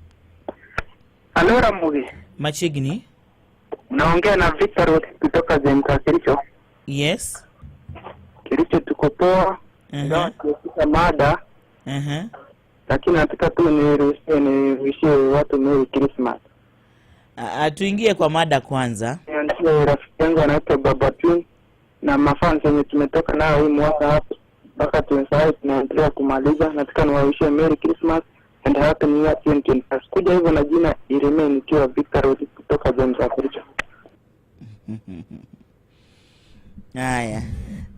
Halo Ramogi. Machiegni. Naongea na Victor Ruth kutoka Zemka Kericho. Yes. Kericho tuko poa. Ingawa tumefika mada, lakini nataka tu niruhusie niwishie watu Merry Christmas. Tuingie kwa mada kwanza. Nianzie rafiki yangu anaitwa Baba Twin na mafans wenye tumetoka nao hii mwaka hapa mpaka tumesahau tunaendelea kumaliza. Nataka niwawishie Merry Christmas and Happy New Year 2025. Kuja hivyo na jina iremain ikiwa Victor Ruth kutoka Zemka Kericho. Haya,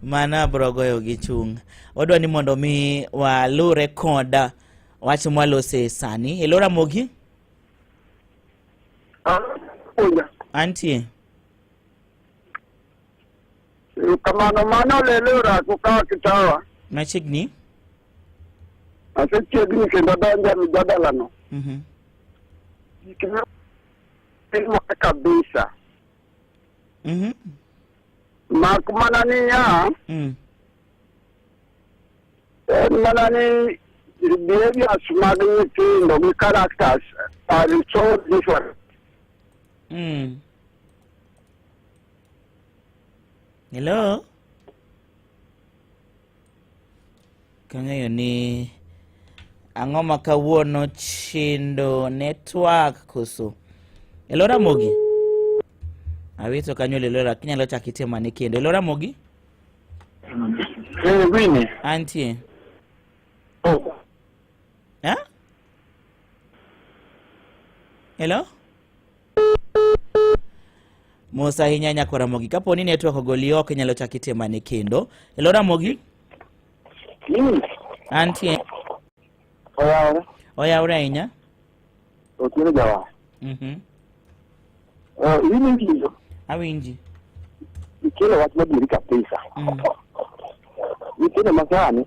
mano abro goyo gi chung'. Wadwa ni mondo mi walure kod wach mwalose sani. Hello Ramogi. Antie. Kamano mano lelo orako ka kitawa. Machiegni. Asechiegni kendo adonjo e mjadala no. Gik ma timore kabisa. Mak mana niya, en mana ni behaviors mag nyithindo gi characters are so different. Hello. Kang'eyo ni ang'o ma kawuono chindo network koso. Hello Ramogi. Awito kanyo lelo lakini nyalo chak itemo ane kendo. Hello Ramogi. Eh, Winnie. Antie. Oh. Eh? Hello? Mos ahinya nyako Ramogi. Kapo ni network ogoli oko inyalo chak itemo ane kendo. Hello Ramogi. Antie. Oyawore. Oyawore ahinya. Otieno jawa. In iwinjo? Awinji. Ikelo wach madieri kabisa. Nyithindo masani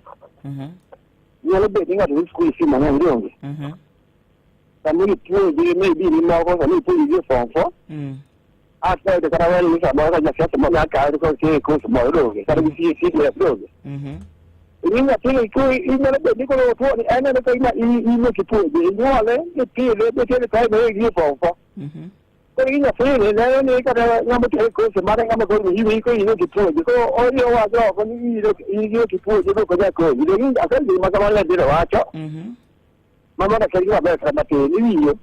nyalo bet ni ng'ato dhi skul fee mang'eny donge? Sama ipuonji maybe ni moko sama ipuonji e form four aseto kata welo ni samoro ka jasiasa mo nya kawe to koro e course moro donge kata gi CDF donge. In nyathini inyalo bet ni koro otuo ni en ene ka in ok ipuonje inyuole ipidhe mitere kae ma e form four. Koro gi nyathini neno ni kata ng'ama tere course mare ng'ama koro in koro in ok ipuonje koro odhi owacho oko ni in ok ipuonje koro ok onyal konyi. Donge asewinjo gima kamano nyithindo wacho. Mama na kari maber kata matin iwinjo.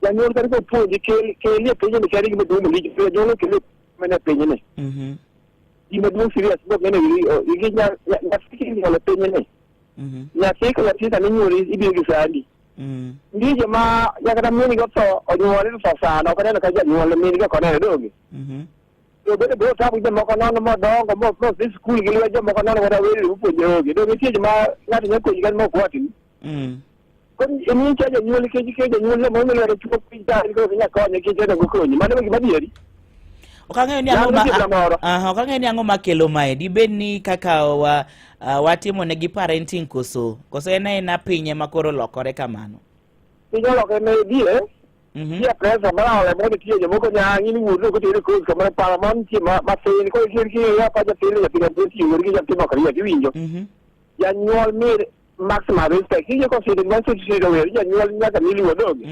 Janyuol kata kopuonji kel kelie pinyni kata gima duong' malich janyuol okele mana e pinyni. Gima duong' serious mok nene nyathi kinyuolo pinyni. Nyathi ka nyathi sama inyuoli ibiro gi sandi. Nitie joma nyaka kata min gi otho onyuole to tho sano ok oneno ka janyuol min gi ok oneno donge. To bedo bro tabu jomoko nono modongo mo mo dhi skul gi lwet jomoko nono kata weri mopuonje onge. Donge nitie joma ng'ato nyalo puonji kata mok watni. Koro in icha janyuol nikech nikech janyuol no mondo lwete chuo piny ta koro ok inyal konye nikech en ok okonyi. Mano e gima adieri. Ok ang'eyo ni ang'o Nyalo ma osiepna moro. Aha, ok ang'eyo ni ang'o makelo mae. Dibed ni kaka wa watimo negi parenting koso koso en aena piny ema koro lokore kamano. Piny olokore ne die. Nitie pressure mar aola moro nitie jomoko nyangi ni wuod ok otere kos kamoro paro moro nitie mathin koro kir kir ya pa japiny nyathi ka tiyo wuod gi nyathi mok riek iwinjo. Janyuol mi maximum respect kije kosinde ma wer janyuol nyaka mi luor donge.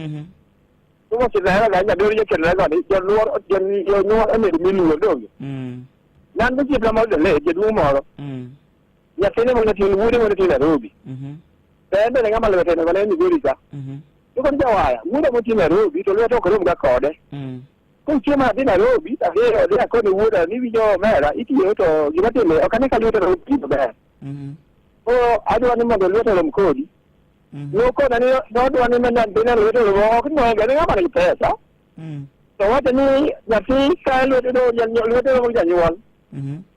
Kuma osinde hera ga nyadori jakelo ga ni janyuol janyuol onego mi luor donge. Nan osiepna moro jale jaduong' moro nyathine mondo otin wuode mondo otin Nairobi. To en bende ng'ama lwete onego ne Migori ka. To kod jawaya wuoda motin Nairobi to lwete ok rom ga kode. Koro chieng' ma adhi Nairobi adhi adhi akone wuoda ni winjo omera itiyo to gima timre ok ane ka lwete rom kodi maber. Koro adwa ni mondo lwete orom kodi. Nokona ni nodwa ni mondo nyathina lwete orom ok noga ni ng'ama nigi pesa. To wacho ni nyathi ka lwete lwete romo gi janyuol.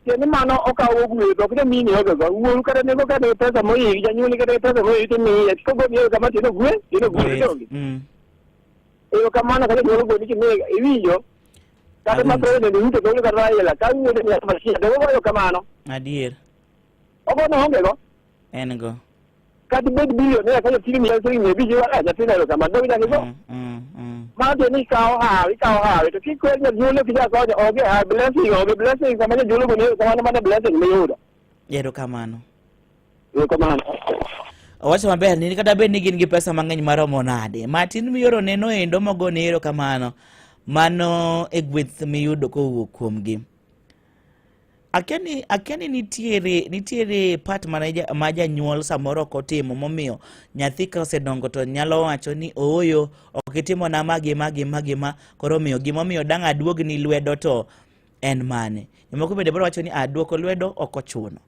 Tiende mano okawo gweth ok ni mini onge go wuoru kata nego kata nigi pesa moyigi janyuolni kata nigi pesa moyigi timiye kogoni erokamano kama tiende ogwe tiende ogwe donge erokamano ka janyuol ogoni kimiye iwinjo kata ma president Ruto golo kata Raila ka wuode ni machielo to ogoyo kamano Adier. ogono onge go En go. kata ibed bilionea ka nyathini miya siling 500 iwacho "Ah, nyathina erokamano donge nyaka igo mano tiende ni ikawo hawi ikawo hawi to kikwer janyuol ok inyal konyo onge hawi blessing onge blessing sama janyuol ogoni erokamano mano blessing miyudo Erokamano. Erokamano. Owacho maber ni kata bed ni gin gi pesa mang'eny maromo nade, matin mioro neno endo mogone erokamano, mano e gweth miyudo kowuok kuomgi. Akia ni akia ni nitiere nitiere part mana ja, ma janyuol samoro ok otimo momiyo nyathi ka osedongo to nyalo wacho ni ooyo ok itimona ma gi ma gi ma gi ma koro omiyo gimomiyo dang' aduogni lwedo to en mane. Jomoko bende biro wacho ni aduoko lwedo ok ochuno.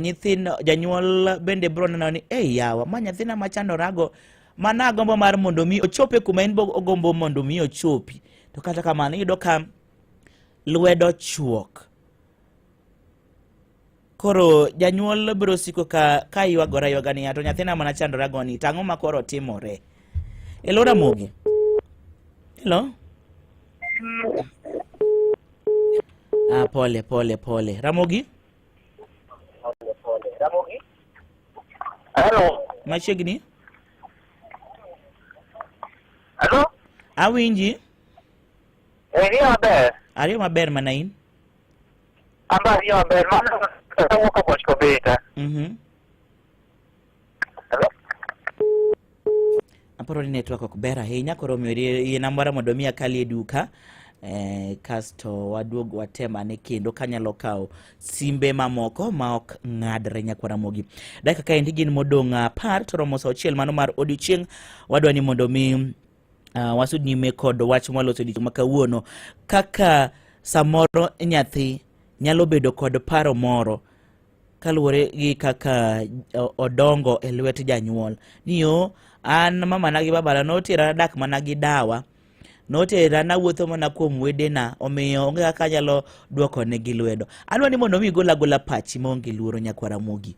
Nyithindo janyuol bende biro neno ni ei yawa ma nyathina machandorago mana agombo mar mondo mi ochop e kuma en bo ogombo mondo mi ochopi to kata kamano iyudo ka lwedo chuok koro janyuol biro siko ka ka ywagore aywaga niya to nyathina mana chandorago ni to ang'o ma koro timore elo Ramogi hello ah, pole pole pole Ramogi Hello. machiegni Hello. awinji Ariyo maber. Ariyo maber mana in. Amba ariyo maber. Mano awuok Oboch Kobeta. Hello. Aparo ni network ok ber ahinya koro omiyo yie mara mondo mi akali e duka kasto waduog watem ane kendo kanyalo kawo simbe mamoko ma ok ng'adre nyakwa Ramogi. Dakika kaendi gin modong' 10 to romo sa 9 mano mar odiochieng' wadwa ni mondo mi wasud nyime kod wach mwaloso odiochieng' ma kawuono kaka samoro nyathi nyalo bedo kod paro moro kaluwore gi kaka odongo e lwet janyuol ni yo an mamana gi babana notera dak mana gi dawa notera nawuotho mana kuom wedena omiyo onge kaka anyalo duoko negi lwedo adwa ni mondo mi igol agola pachi maonge luoro nyakwa Ramogi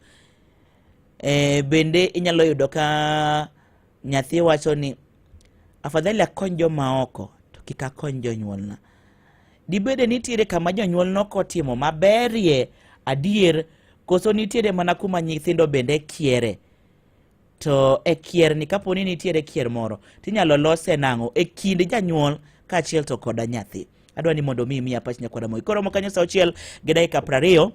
bende inyalo yudo ka nyathi wacho ni afadhali akony joma oko to kik akony jonyuolna dibede nitiere kama jonyuol nokotimo maberie adier koso nitiere mana kuma nyithindo bende kiere to e kier ni kapo ni nitiere kier moro tinyalo lose nang'o e kind janyuol kaachiel to koda nyathi adwa ni mondo mi imiya pach nyakwara Moi koromo kanyo sa 6 gi dakika 20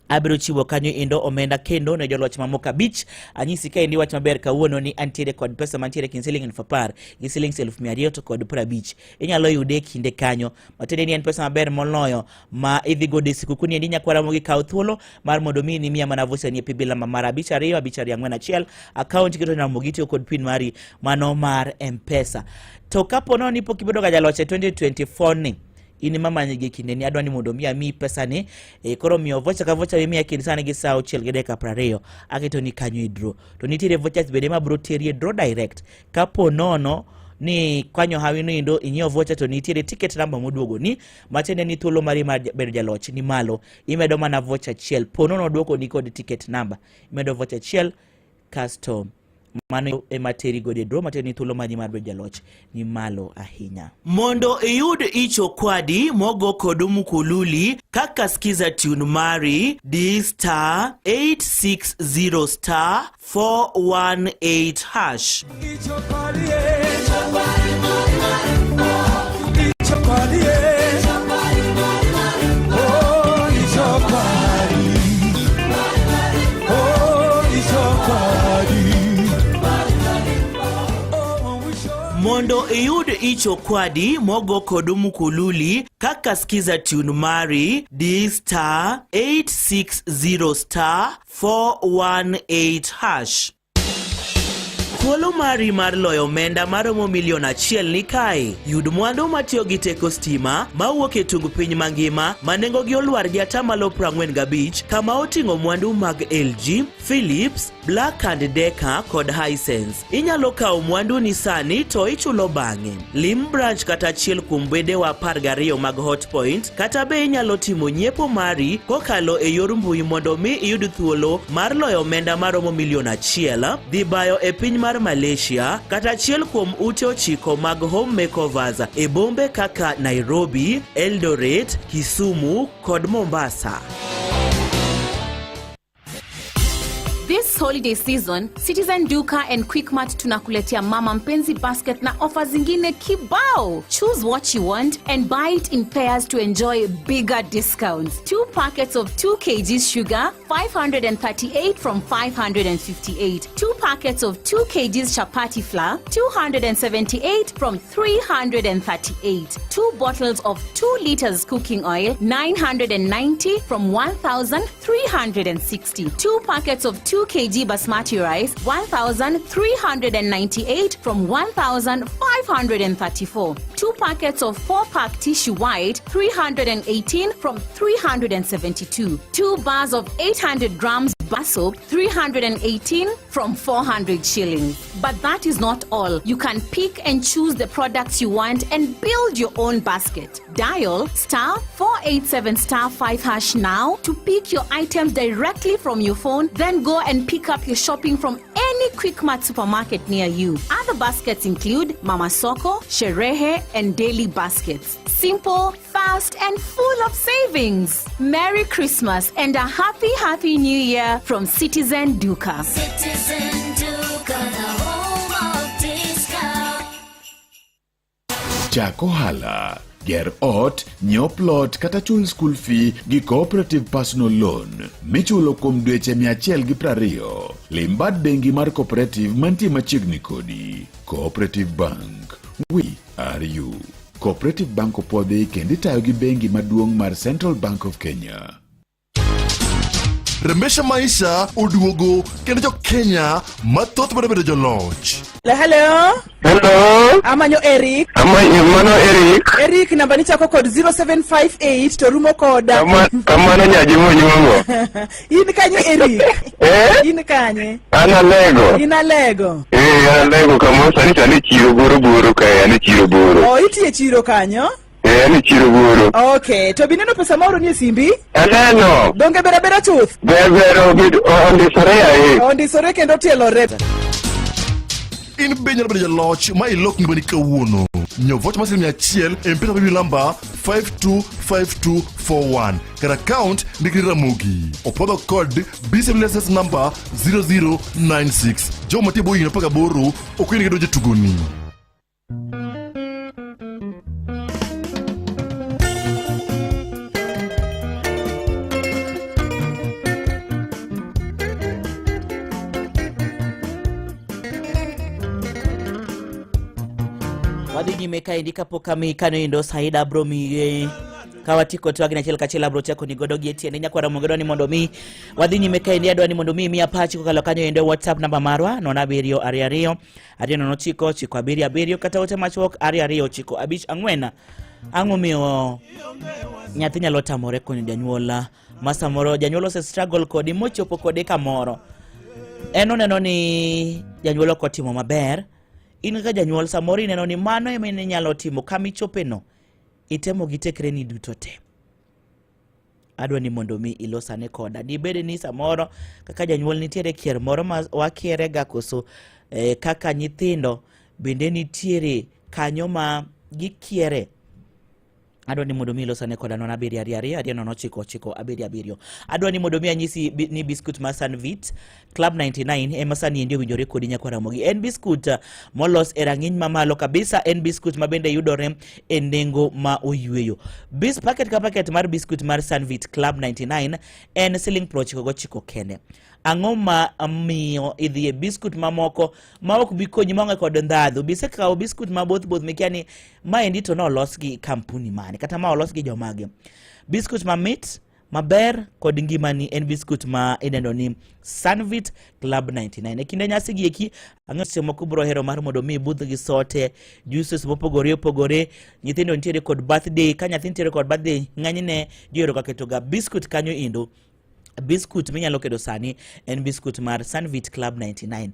abiro chiwo kanyo endo omenda kendo ne joloch mamoko 5 anyisi ka endi wach maber kawuono ni antiere kod pesa mantiere kind siling 10,000 gi siling 200,000 to kod 50 inyalo yude e kinde kanyo matiende ni en pesa maber moloyo ma idhi godo e sikuku ni endi nyakwara Ramogi kaw thuolo mar mondo mi nimiya mana vocha ni e paybill namba mar 5 2 5 2 4 1 account keto Ramogi itiyo kod pin mari mano mar M-Pesa to kapo nono ni pok ibedo ga jaloch e 2024 ni In ema manye gi kindeni, adwa ni mondo mi amiyi pesani. E, koro miyo vocha ka vocha mimiya kind sani gi saa auchiel gi dakika 20 aketo ni kanyo e draw. To nitiere vouchers bende ma bro teri e draw direct. Kapo nono ni kwanyo hawi no endo inyiewo vocha to nitiere ticket number moduogo ni matiende ni thuolo mari mar bedo jaloch ni malo imedo mana vocha achiel po nono oduoko ni kod ticket number imedo vocha achiel kasto mano ema teri godo e draw matiende ni thuolo mari mar bedo jaloch ni malo ahinya. Mondo iyud icho kwadi mogo kod mkululi kaka skiza tune mari di star 860 star 418 hash. Mondo iyud icho kwadi mogo kod mkululi kaka skiza tune mari di star 860 star 418 hash. Thuolo mari mar loyo omenda maromo milion achiel ni kae. Yud mwandu matiyo gi teko stima mawuok e tung piny mangima ma nengogi olwar gi atamalo 45 kama oting'o mwandu mag LG, Philips, Black and Decker kod Hisense. Inyalo kawo mwandu ni sani to ichulo bang'e. Lim branch kata achiel kuom bedewa 12 mag Hotpoint kata be inyalo timo nyiepo mari kokalo e yor mbui mondo mi iyud thuolo mar loyo omenda maromo milion achiel, dhi bayo e piny mar Malaysia kata achiel kuom ute ochiko mag home makeovers e bombe kaka Nairobi, Eldoret, Kisumu kod Mombasa. This holiday season, Citizen Duka and Quickmart tunakuletea Mama Mpenzi basket na ofa zingine kibao. Choose what you want and buy it in pairs to enjoy bigger discounts. Two packets of 2 kg sugar, 538 from 558. Two packets of 2 kg chapati flour, 278 from 338. Two bottles of 2 liters cooking oil, 990 from 1,360. Two packets of 2 kg basmati rice, 1,398 from 1,534. Two packets of 4 pack tissue white, 318 from 372. Two bars of 800 grams bar soap, 318 from 400 shillings. But that is not all. You can pick and choose the products you want and build your own basket. Dial star 487 star 5 hash now to pick your items directly from your phone, then go and pick up your shopping from any Quickmart supermarket near you. Other baskets include Mama Soko, Sherehe, and Daily Baskets. Simple, fast, and full of savings. Merry Christmas and a happy, happy New Year from Citizen Duka. Citizen Duka, the home of discount. Chak ohala, ger ot, nyiew plot kata chul school fee gi Cooperative Personal Loan michulo kuom dweche 120. Lim bad bengi mar Cooperative mantie machiegni kodi. Cooperative Bank, we are you. Cooperative Bank opuodhi kendo itayo gi bengi maduong' mar Central Bank of Kenya. Remesha Maisha oduogo kendo jo Kenya mathoth medo bedo joloch. Hello. Hello. Amanyo Eric. Amanyo mano Eric. Eric namba ni chako kod 0758 to rumo kod Kamano nyaji monyuomo. In kanye Eric? Eh? In kanye? An Alego. In Alego. Eh, an Alego kamoro sani to an e chiro boro boro kae, an e chiro boro. Oh, itiye chiro kanyo? Eh, an e chiro boro. Okay, to bineno pesa maoro ni e simbi? Aneno. Donge ber abera chuth? Ber ber ondisore ae. Ondisore kendo otielore. In be inyalo bedo jaloch ma ilok ngimani kawuono. Nyiew vocha mar siling 100 e M-Pesa paybill namba 525241 kar account ndik ni Ramogi. Opwodho kod BCM license number 0096. Jogo mantie bwo higni 18 ok oyienegi donjo e tugoni. Wadhi nyime kaendi kapok ami kano endo Saida abro miye kawatiko twagni achiel kachiel abro chako ni godo gi etiende nyakwara mogedo ni mondo mi wadhi nyime kaendi adwa ni mondo mi miya pachi kokalo kanyo endo e WhatsApp namba marwa 07 22 2 09 9 7 7 kata ote machuok 2 2 9 5 4 Ang'o miyo nyathi nyalo tamore konyo janyuol ma samoro janyuol ose struggle kode mochopo kode kamoro en oneno ni janyuol ok otimo maber in kaka janyuol samoro ineno ni mano ema inyalo timo kama ichopeno itemo gi tekreni duto te adwa ni mondo mi ilosane koda dibed ni samoro kaka janyuol nitiere kier moro ma wakierega koso eh, kaka nyithindo bende nitiere kanyo ma gikiere adwa ni mondo mi ilosane koda 0 7 2 2 2 0 9 9 7 7 adwa ni mondo mi anyisi bi, ni biskut mar Sunvit Club 99 ema sani endi owinjore kodi nyakwa Ramogi. En biskut molos e rang'iny mamalo kabisa, en biskut ma bende yudore e nengo ma oyweyo. Bis packet ka packet mar biskut mar Sunvit Club 99 en siling 99 kende. Ang'o ma miyo idhi e biskut mamoko ma ok bi konyi maonge kod ndhadhu? Bisekawo biskut ma both both mikia ni maendi to nolos gi kampuni mane kata ma olos gi jomage. Biskut mamit maber kod ngimani en biskut ma idendo ni Sunvit Club 99. E kinde nyasi gi eki, ang'o seche moko bro hero mar mondo mi ibudh gi sote, juices mopogore opogore, nyithindo nitiere kod birthday, ka nyathi nitiere kod birthday, ng'enyne ji ohero ga keto ga biskut kanyo endo. Biskut minyalo keto sani en biskut mar Sunvit Club 99.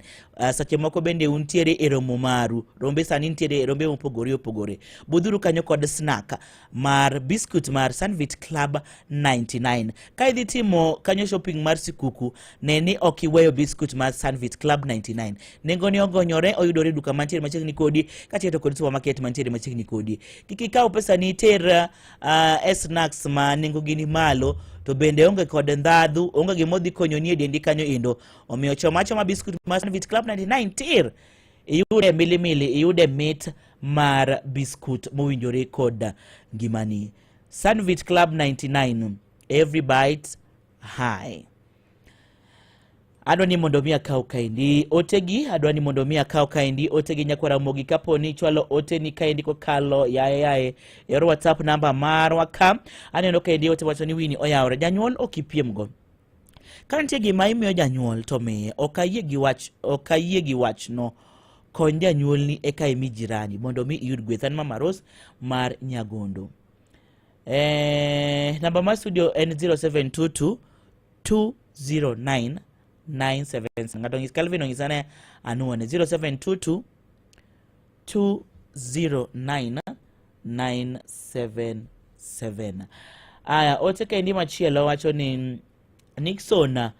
Seche moko bende untiere e romo maru, rombe sani nitiere e rombe mopogore opogore. Budhuru kanyo kod snack mar biskut mar Sunvit Club 99. Ka idhi timo kanyo shopping mar sikuku, ne ni ok iweyo biskut mar Sunvit Club 99. Nengone ogonyore, oyudore e duka mantiere machiegni kodi, kaachiel to kod supermarket mantiere machiegni kodi. Kik ikaw pesa ni iter e snacks ma nengogi ni malo to bende onge kod ndhadhu, onge gima odhi konyoni e dendi kanyo endo. Omiyo choma achoma biskut mar Sunvit Club 99 tir iyude milimili, iyude mit mar biskut mowinjore kod ngimani. Sunvit Club 99, every bite high. Adwa ni mondo mi akaw kaendi otegi, adwa ni mondo mi akaw kaendi otegi nyakwa Ramogi, kapo ni ichwalo oteni kaendi kokalo yaye yaye e yor WhatsApp namba marwa ka. Aneno kaendi ote wacho ni Winnie oyawore, janyuol ok ipiemgo. Ka nitie gima imiyo janyuol to miye, ok ayie gi wach, ok ayie gi wachno. Kony janyuolni eka imi jirani mondo mi iyud gweth. An Mama Rose mar Nyagondo. Namba mar studio en 0722 209 977. Ng'ato onyis Calvin onyisa ne anuone 0722 209 977. Aya, ote kaendi machielo wacho ni Nixon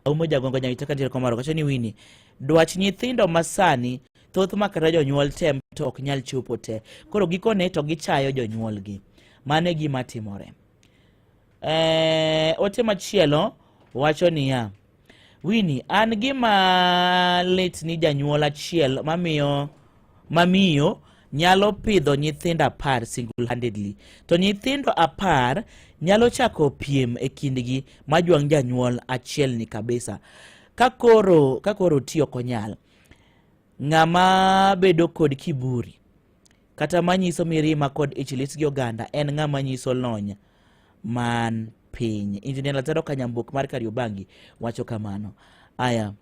Aumo Jagongo Nyawita kantiere Komaro wacho ni Winnie, dwach nyithindo masani thoth ma kata jonyuol tem to ok nyal chopo te, koro gikone to gichayo jonyuolgi. Mano e gima timore. Ote machielo wacho niya, Winnie, an gima lit ni janyuol achiel mamiyo nyalo pidho nyithindo 10 single handedly, to nyithindo 10 nyalo chako piem e kindgi majwang' janyuol achiel ni kabisa. Ka koro ti ok onyal, ng'ama bedo kod kiburi kata manyiso mirima kod ich lit gi oganda en ng'ama nyiso lony man piny. Injinia Lazaro Kanyambok mar Kariobangi wacho kamano. Aya,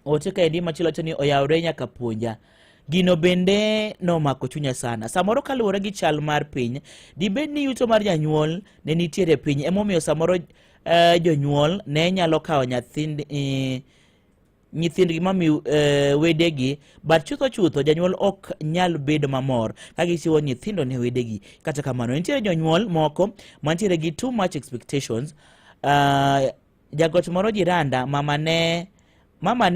ote kaendi machielo wacho ni oyawre nyaka puonja. Gino bende nomako chunya sana. Samoro kaluwore gi chal mar piny, dibed ni yuto mar janyuol ne nitiere piny, emomiyo samoro jonyuol ne nyalo kawo nyithindgi mami wedegi, but chutho chutho janyuol ok nyal bedo mamor ka gichiwo nyithindo ne wedegi. Kata kamano, nitiere jonyuol moko mantiere gi too much expectations. Jagot moro jiranda, mama ne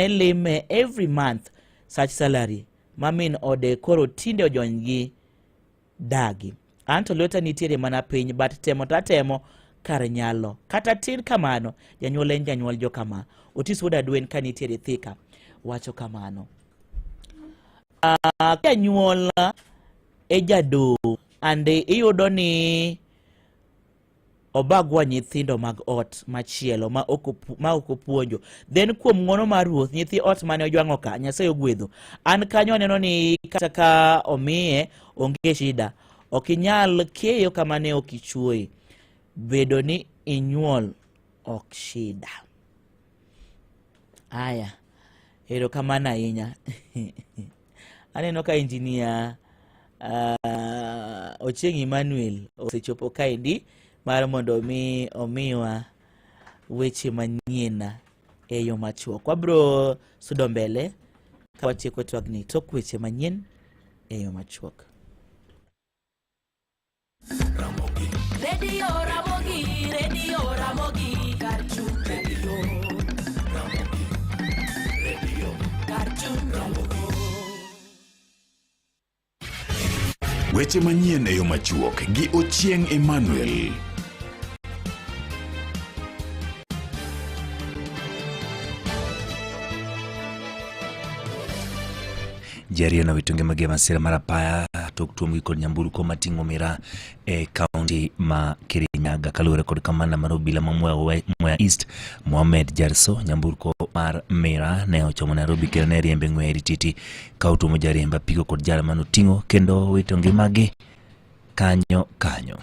lime every month such salary ma min ode koro tinde ojony gi dagi. Anto lweta nitiere mana piny, but temo to atemo kar nyalo. Kata tin kamano, janyuol en janyuol jokama. Otis wuod Adwen ka nitiere Thika wacho kamano. Janyuol e jadoo ande iyudo ni obagwa nyithindo mag ot machielo ma ok opuonjo. Then kuom ng'wono mar Ruoth, nyithi ot mane ojwang'o ka, Nyasaye ogwedho. An kanyo aneno ni kata ka omiye, onge shida. Ok inyal keyo kama ne ok ichuoye. Bedo ni inyuol ok shida. Aya, erokamano ahinya. Aneno ka engineer Ochieng' Emmanuel osechopo kaendi mar mondo mi omiwa weche manyien e yo machuok. Wabiro sudo mbele ka watieko twagni tok weche manyien e yo machuok. Radio Ramogi, Radio Ramogi, Karchung Radio. Ramogi, Radio, Karchung Radio. Weche manyien e yo machuok gi Ochieng' Emmanuel. Ji ariyo nowito ngimagi e masira mar apaya tok tuomgi kod nyamburko mating'o mira e kaunti ma Kirinyaga. Kaluwore kod kamanda mar obila ma Mwea East, Mohamed Jarso, nyamburko mar mira ne ochomo Nairobi kendo ne riembe ng'weye rititi ka otuomo jariemb apiko kod jal manoting'o kendo wito ngimagi kanyo kanyo.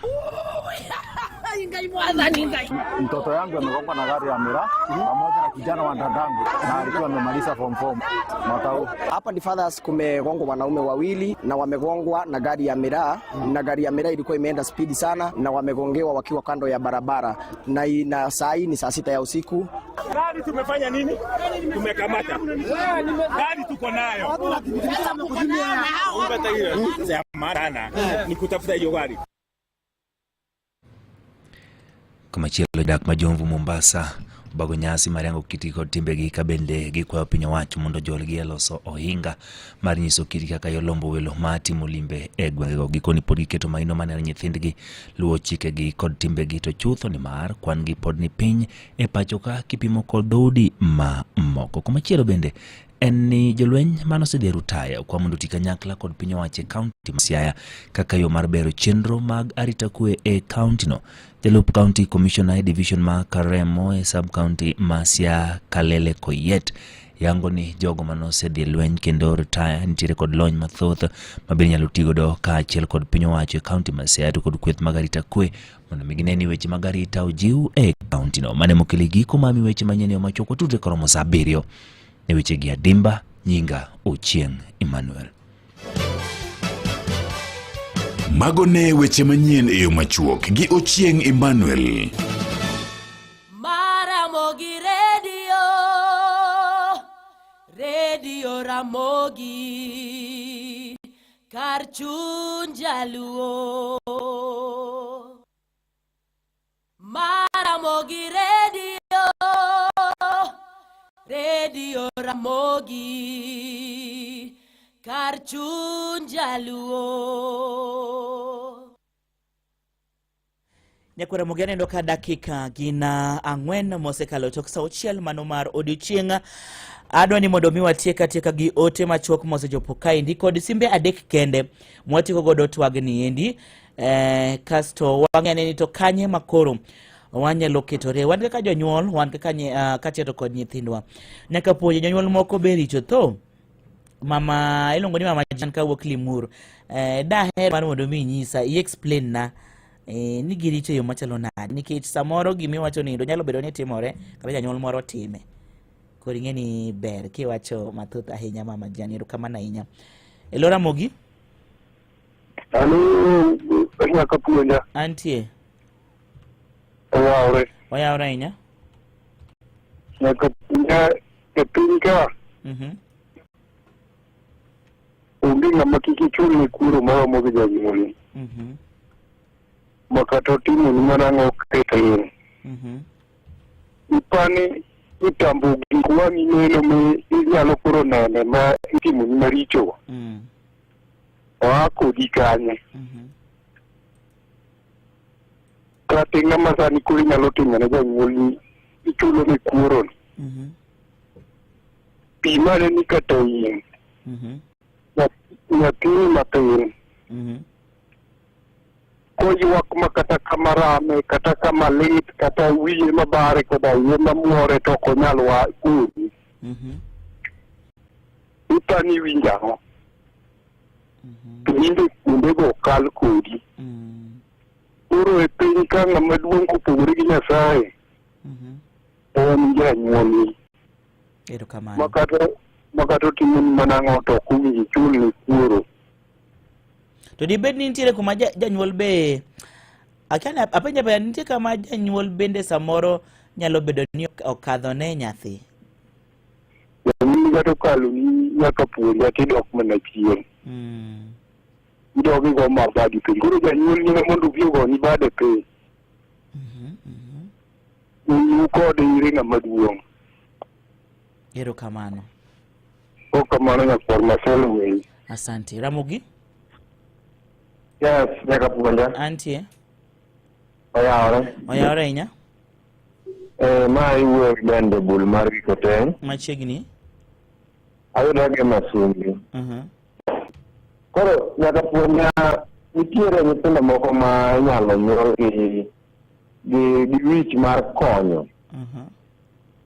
Mtoto yangu amegongwa na gari ya miraa pamoja na kijana wa dadangu na alikuwa amemaliza form 4 mwaka huu. Hapa ni Fathers kumegongwa wanaume wawili na wamegongwa na gari ya miraa, na gari ya miraa ilikuwa imeenda spidi sana na wamegongewa wakiwa kando ya barabara na, na saa hii ni saa 6 ya usiku. Gari tumefanya nini? Tumekamata gari, tuko nayo ni kutafuta hiyo gari. Komachielo dak ma Jomvu Mombasa obago nyasi mar yango kitgi kod timbegi ka bende gikwayo piny owacho mondo ojolgi e loso ohinga mar nyiso kitgi kaka yolombo welo ma timo limbe e gwengego. Gikoni pod giketo maino maneno nyithindgi luwo chikegi kod timbegi to chutho nimar kwan gi pod ni piny e pacho ka kipimo kod dhoudi ma moko. Komachielo bende en ni jolweny mane osedhi e rutaya okwa mondo oti kanyakla kod piny owacho e kaunti ma Siaya kaka yo mar bero chenro mag arita kwe e kauntino. Jalup County Commissioner e division ma Karemo e sub county ma Siaya Kalele Koyet yango ni jogo mane osedhi e lweny kendo retire nitiere kod lony mathoth ma bende inyalo tigodo kaachiel kod piny owacho e kaunti ma Siaya to kod kweth mag arita kwe mondo mi gine ni weche mag arita ojiw e kauntino. Mane mokelo giko mami weche manyien e yo machuok watudre koromo saa 7 ne wechegi adimba. Nyinga Ochieng' Emmanuel. Mago ne weche manyien e yo machuok gi Ochieng' Emmanuel. Maramogi Radio, Radio Ramogi, kar chuny jaluo. Maramogi Radio, Radio Ramogi, kar chuny jaluo. Nyakwara Ramogi aneno ka dakika gin 4 mosekalo tok sa 6 mano mar odiochieng'. Adwa ni mondo mi watiek atieka gi ote machuok mosechopo kaendi kod simbe 3 kende mwatieko godo twagni endi. Kasto wang'e ni to kanye makoro wanyalo ketore wan kaka jonyuol, wan kaka kaachiel to kod nyithindwa. Nyaka puonjo jonyuol moko be richo tho. Mama iluongo ni Mama Jan kawuok Limuru. Daher mar mondo mi inyisa, i explain na ni giricho e yo machalo nade, nikech samoro gimiwacho ni nyalo bedo ni timore kata janyuol moro time. Koro ing'e ni ber kiwacho mathoth ahinya Mama Jan, erokamano ahinya. Elo Ramogi. Alo, nyaka puonja. Antie. Oyawre. Oyawre ahinya. Nyaka puonja e piny ka. Onge ng'ama kik ichulne kuoro maromo gi janyuolni. Ma kata otimoni mana ang'o kethin. Ipani itambo gik wang'i neno mi inyalo koro nene ma itimoni maricho. Oa kodi kanye. Kata ng'ama sani koro inyalo timo ne janyuolni ichulo ne kuoroni. Pi mane ni kata in. Nyathini matin. Koywak ma kata kama rame, kata kama lit, kata wiye mabare koda iye mamuore to ok onyal wa koni. Ipani iwinjo ang'o? To in be kuondego ok kal kodi. Koro e piny ka ng'ama duong' kopogore gi Nyasaye, en janyuolni. Erokamano. Makata otimoni mana ang'o to ok owinjo ichulne kuoro. To dibed ni nitiere kuma janyuol be akia ni apenja penja nitie kama janyuol bende samoro nyalo bedo ni okadho ne nyathi. Janyuol kata okalo ni nyaka puonja tidok mana chien. Idok igo ma badi piny. Koro janyuol nyaka mondo obi ogoni bade piny. Wuoyi kode ire ng'ama duong'. Erokamano. Ok kamano nyakwar Marcelo weyi. Asante. Ramogi? Yes, nyaka puonja. Antie. Oyawore. Oyawore ahinya. Eh, ma iwuoyo gi bende bul mar Gikoteng. Machiegni. Ayuda gi Masumbi. Koro nyaka puonja nitiere nyithindo moko ma inyalo nyuol gi gi gi wich mar konyo.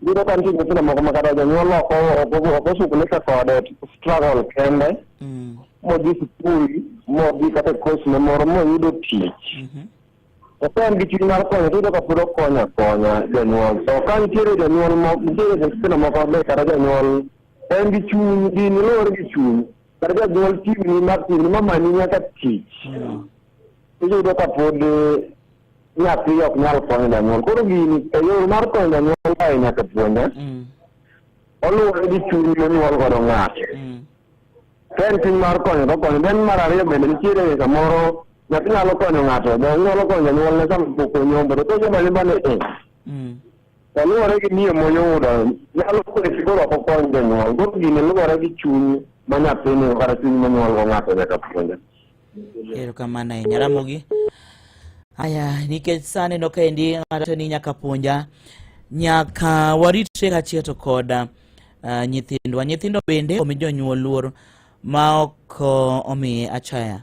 Iyudo ka nitie nyithindo moko ma kata janyuol ok ok oshughulika kode struggle kende modhi sikul modhi kata e course ne moro moyudo tich. To ka en gi chuny mar konyo to iyudo ka pod okonyo akonya janyuol. To ka nitiere janyuol moko nitiere nyithindo moko maber kata janyuol en gi chuny gini luwore gi chuny. Kata janyuol timni ma timni mamanyi nyaka tich. Iyudo ka pod nyathi ok nyal konyo janyuol. Koro gini e yor mar konyo janyuol kae nyaka puonje. Oluwore gi chuny monyuol godo ng'ato. Ka en chuny mar konyo to okonyo. Then mar ariyo bende nitiere samoro nyathi nyalo konyo ng'ato, be onyalo konyo janyuolne sama pok onyombo. To konyombo anyomba ni e. To luwore gi miyo moyudo, nyalo kwesi koro ok okony janyuol. Koro gini luwore gi chuny ma nyathi nigo kata chuny monyuol go ng'ato nyaka puonje. Erokamano ahinya Ramogi. Aya, nikech sani no kaendi ng'ato ni nyaka puonja, nyaka waritre kaachiel to kod nyithindwa. Nyithindo bende omi jonyuol luor ma ok omiye achaya.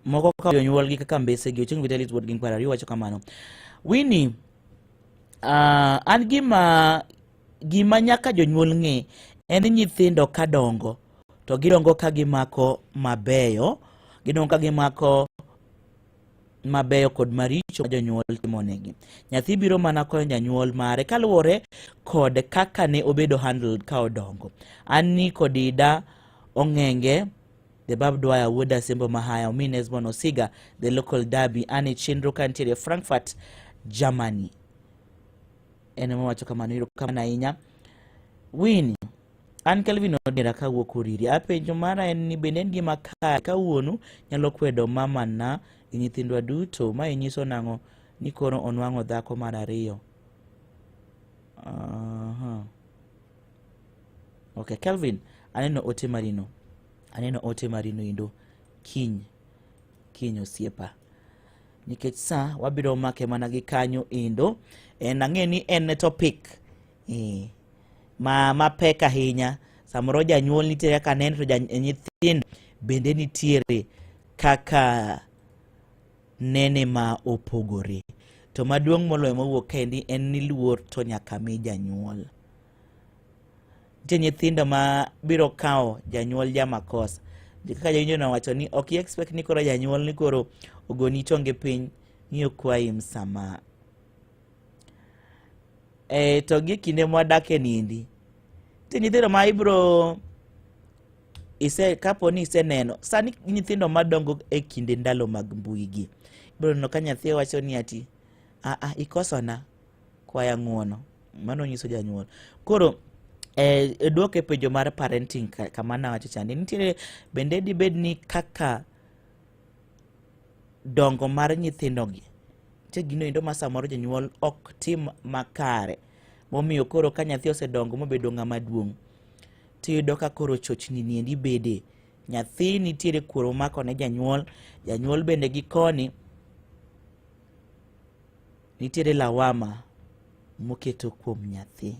Moko kawo jonyuolgi kaka mbesegi. Ochieng' Vitalis Wuod Ging Par ariyo wacho kamano. Winnie, an gima nyaka jonyuol ng'e en ni nyithindo kadongo to gidongo ka gimako mabeyo, gidongo ka gimako mabeyo kod maricho ma jonyuol timonegi. Nyathi biro mana konyo janyuol mare kaluwore kod kaka ne obedo handled ka odongo. An ni kod Ida Ong'enge, the Bab Dwyer, wuod Asembo Mahaya, omin Esbon Osiga, the local derby, an e chenro kantiere Frankfurt, Germany. En ema wacho kamano, erokamano ahinya. Winnie, an Kelvin Odera kawuok Uriri. Apenjo mara en ni bende en gima kare ka wuonu nyalo kwedo mamana gi nyithindwa duto? Mae nyiso nang'o ni koro onwang'o dhako mar ariyo? Aha. Okay, Kelvin, aneno ote marino. Aneno ote marino endo kiny. Kiny osiepa. Nikech sa wabiro make mana gi kanyo endo. En ang'e ni en topic. Ma mapek ahinya. Samoro janyuol nitiere kaka neno to nyithindo bende nitiere kaka nene ma opogore. To maduong' moloyo mowuok kaendi en ni luor to nyaka mi janyuol. Nitie nyithindo ma biro kawo janyuol jamakosa. Kaka jawinjo nowacho ni ok i expect ni koro janyuol ni koro ogoni chonge piny ni okwayi msamaha. To gi kinde mwadake niendi, nitie nyithindo ma ibro ise kapo ni iseneno sani nyithindo madongo e kinde ndalo mag mbui gi, ibro neno ka nyathi wacho ni ati a ikosona, kwaya ng'uono. Mano nyiso janyuol. Koro duoke penjo mar parenting kama nawacho chande, nitiere bende dibed ni kaka dongo mar nyithindogi nitie gino endo ma samoro janyuol ok tim makare, momiyo koro ka nyathi osedongo mobedo ng'ama duong' tiyudo ka koro chochni niendi bede. Nyathi nitiere kuoro mako ne janyuol, janyuol bende gi koni nitiere lawama moketo kuom nyathi.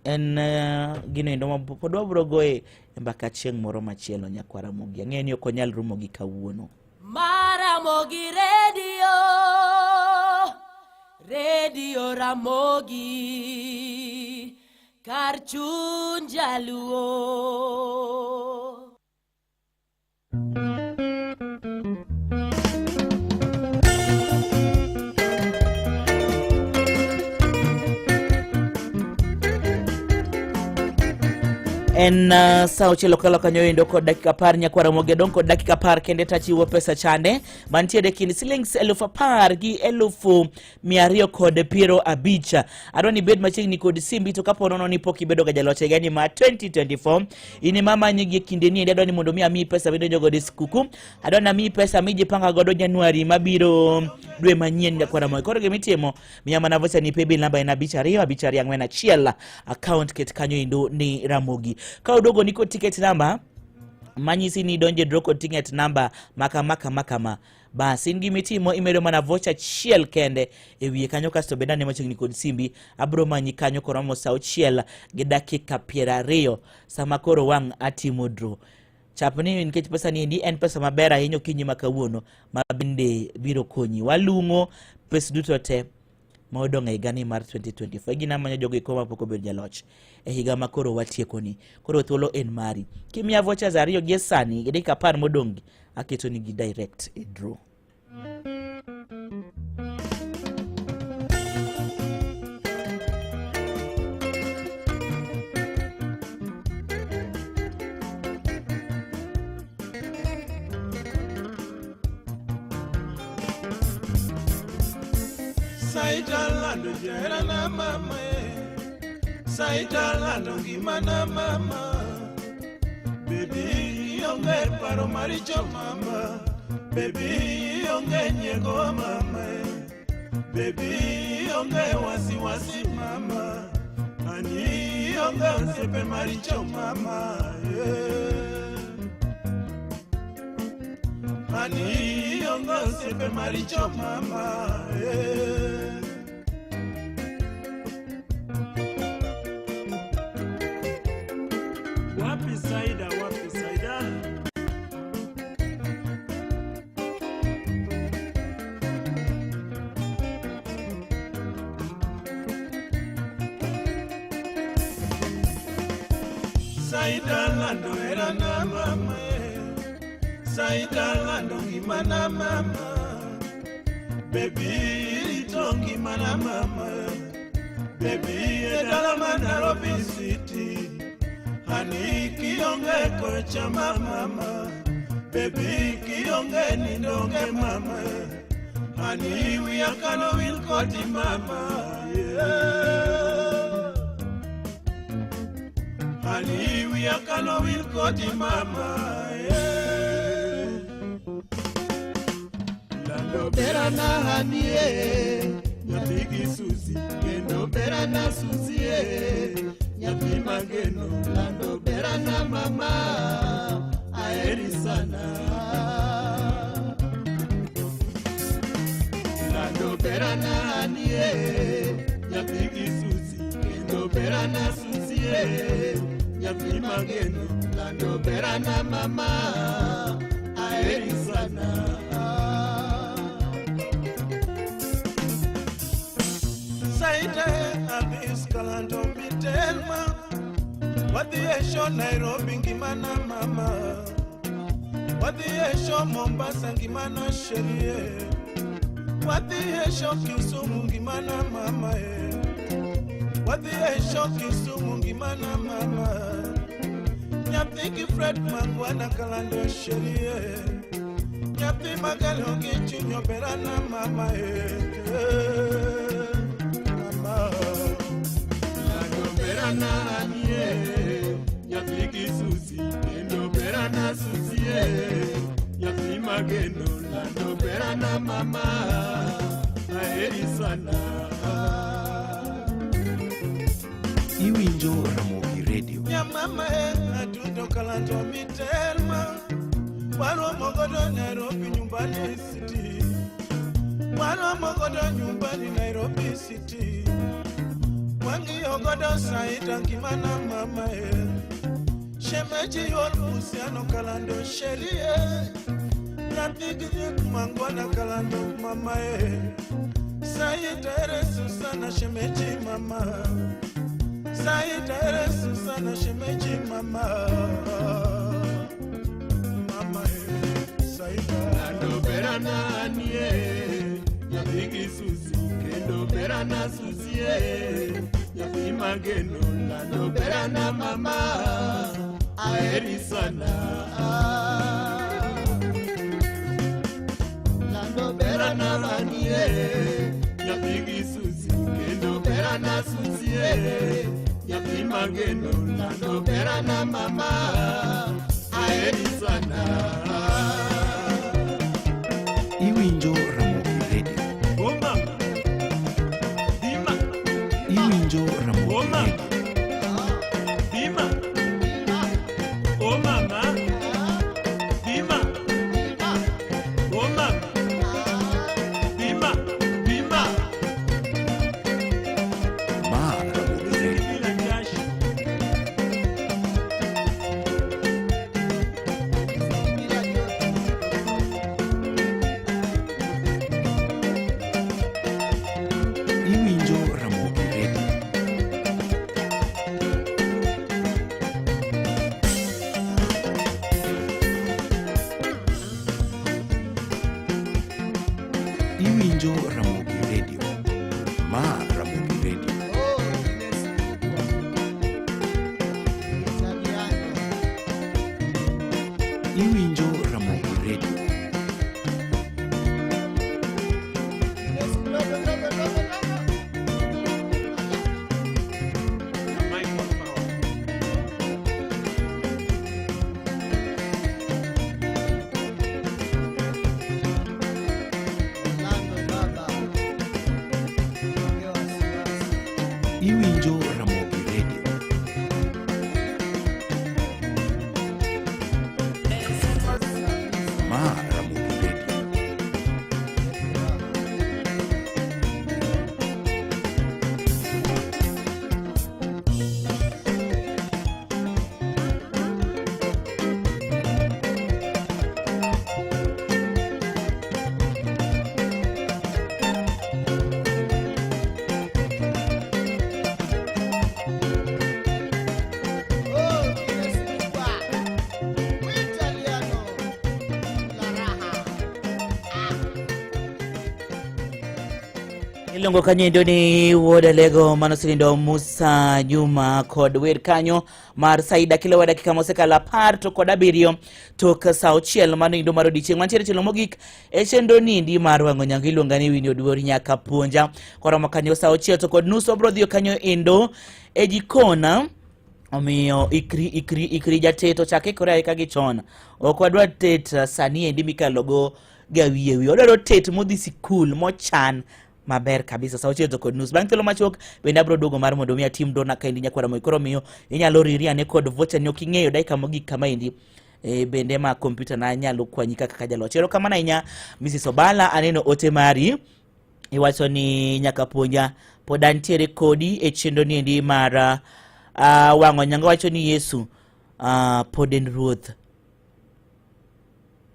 En gino endo ma pod wabiro goye e mbaka chieng' moro machielo nyakwar Ramogi. Ang'eyo ni ok onyal rumo gi kawuono. Maramogi Radio, Radio Ramogi, kar chuny jaluo. En saa auchiel okalo kanyo endo kod dakika 10 nyakwara Ramogi Adong' kod dakika 10 kende tachiwo pesa chande mantiere kind silings 10,000 gi 250,000. Adwa ni ibed machiegni kod simbi to kapo nono ni pok ibedo ga jaloch e higani ma 2024 in ema manyi gi e kindeni endi adwa ni mondo mi amiyi pesa midonjo godo e skuku adwa ni amiyi pesa mijipanga godo Januari mabiro dwe manyien nyakwara Ramogi. Koro gimitimo miya mana vocha ni paybill namba en 5 2 5 4 1 account ket kanyo endo ni Ramogi. Ka oduogo ni kod ticket number manyisi ni idonjo e draw kod ticket number makama kama kama bas in gimitimo imedo mana vocha achiel kende e wiye kanyo kasto bende ane machiegni kod simbi abro manyi kanyo koromo saa auchiel gi dakika 20 sama koro wang' atimo draw chapni nikech pesa ni endi en pesa maber ahinya okinyi ma kawuono ma bende biro konyi walung'o pes duto te ma odong' e higani mar 2024 gin amanyo jogo eko mapok obedo jaloch e higa ma koro watiekoni koro thuolo en mari kimiya vouchers ariyo gie sani gi dakika 10 modong' gi aketoni gi direct e draw. Saitalando jaherana mama e Saitalando ngimana mama Baby ionge paro maricho mama Baby ionge nyiego mama e Baby ionge wasiwasi mama Ani ionge osiepe maricho mama yeah. Ani ionge osiepe maricho mama yeah. Wapi Saida, wapi Saida? Saida lando herana mama eh. Saida lando ngimana mama Baby rito ngimana mama eh. Baby e dala ma Nairobi City Hani kionge kocha mama Baby kionge nindonge mama Hani wiya kano wil kodi mama yeah. Hani wiya kano wil kodi mama yeah. Lando berana hanie nyathi gi Susi kendo berana Susi e nyathi mageno lando berana mama aheri sana lando berana hanie nyathi gi Susi kendo berana Susi e nyathi mageno lando berana mama aheri sana. Saite abis kalando mitelma Wadhi e show Nairobi ngimana mama Wadhi e show Mombasa ngimana sherie Wadhi e show Kisumu ngimana mama e Wadhi e show Kisumu ngimana mama Nyathi gi Fred Mangwana kalando sherie Nyathi magalo gi chuny oberana mama e Mama Lando berana anie nyathi gi Susi kendo berana Susi e nyathi mageno lando berana mama aheri sana. Iwinjo Ramogi Radio. Nyamama e adundo kalando mitelma Waromo godo Nairobi nyumbani city Waromo godo nyumbani Nairobi city Wang'iyo godo Saida ngimana mama e Shemeji yor uhusiano kalando sherie Nyathi gi nyik mangwana kalando mama e Saida ere Susana shemeji mama Saida ere Susana shemeji mama Mama e Saida Lando berana anie nyathi gi Susi kendo berana Susi e nyathi mageno lando berana mama aheri sana lando berana manie nyathi gi Susi kendo berana Susi eh nyathi mageno lando berana mama aheri sana Iwinjo Ramogi Radio. Oh mama Dima Iwinjo Ramogi Oh mama Radio. Dima Oh mama Dima Oh mama Dima Dima Ma Ramogi Radio. Bila jasho Iwinjo Ramogi Radio. Iwinjo Ramogi Radio. Ma Ramogi Radio. Iwinjo Ramogi Radio. Iwinjo Ramogi Radio. Ma Ramogi Radio. Iluongo kanyo endo ni wuod Alego mano osenindo Musa Juma kod wer kanyo mar Saida kilowa dakika mosekalo 17 tok sa 6 mano endo mar odiechieng' mantiere tielo mogik e chenro nindi mar wang'o nyango iluonga ni Winnie Oduor nyaka puonja koromo kanyo sa 6:30 wabro dhiyo kanyo endo e jikon omiyo ikri ikri ikri jatet ochak ikore aika gi chon ok wadwa tet sani endi mikalogo ga wiye wiye wadwaro tet modhi sikul mochan maber kabisa sa 9:30 bang' thuolo machuok bende abro duogo mar mondo mi atim dona kaendi nyakwara moi koro miyo inyalo riri ane kod vocha ni ok ing'eyo dakika mogik kama endi e, bende ma kompyuta na nyalo kwanyi kaka ka jaloch erokamano ahinya Mrs. Obala aneno ote mari iwacho ni nyaka puonja pod antiere kodi e chenro niendi mar wang'o nyango wacho ni Yesu pod en ruoth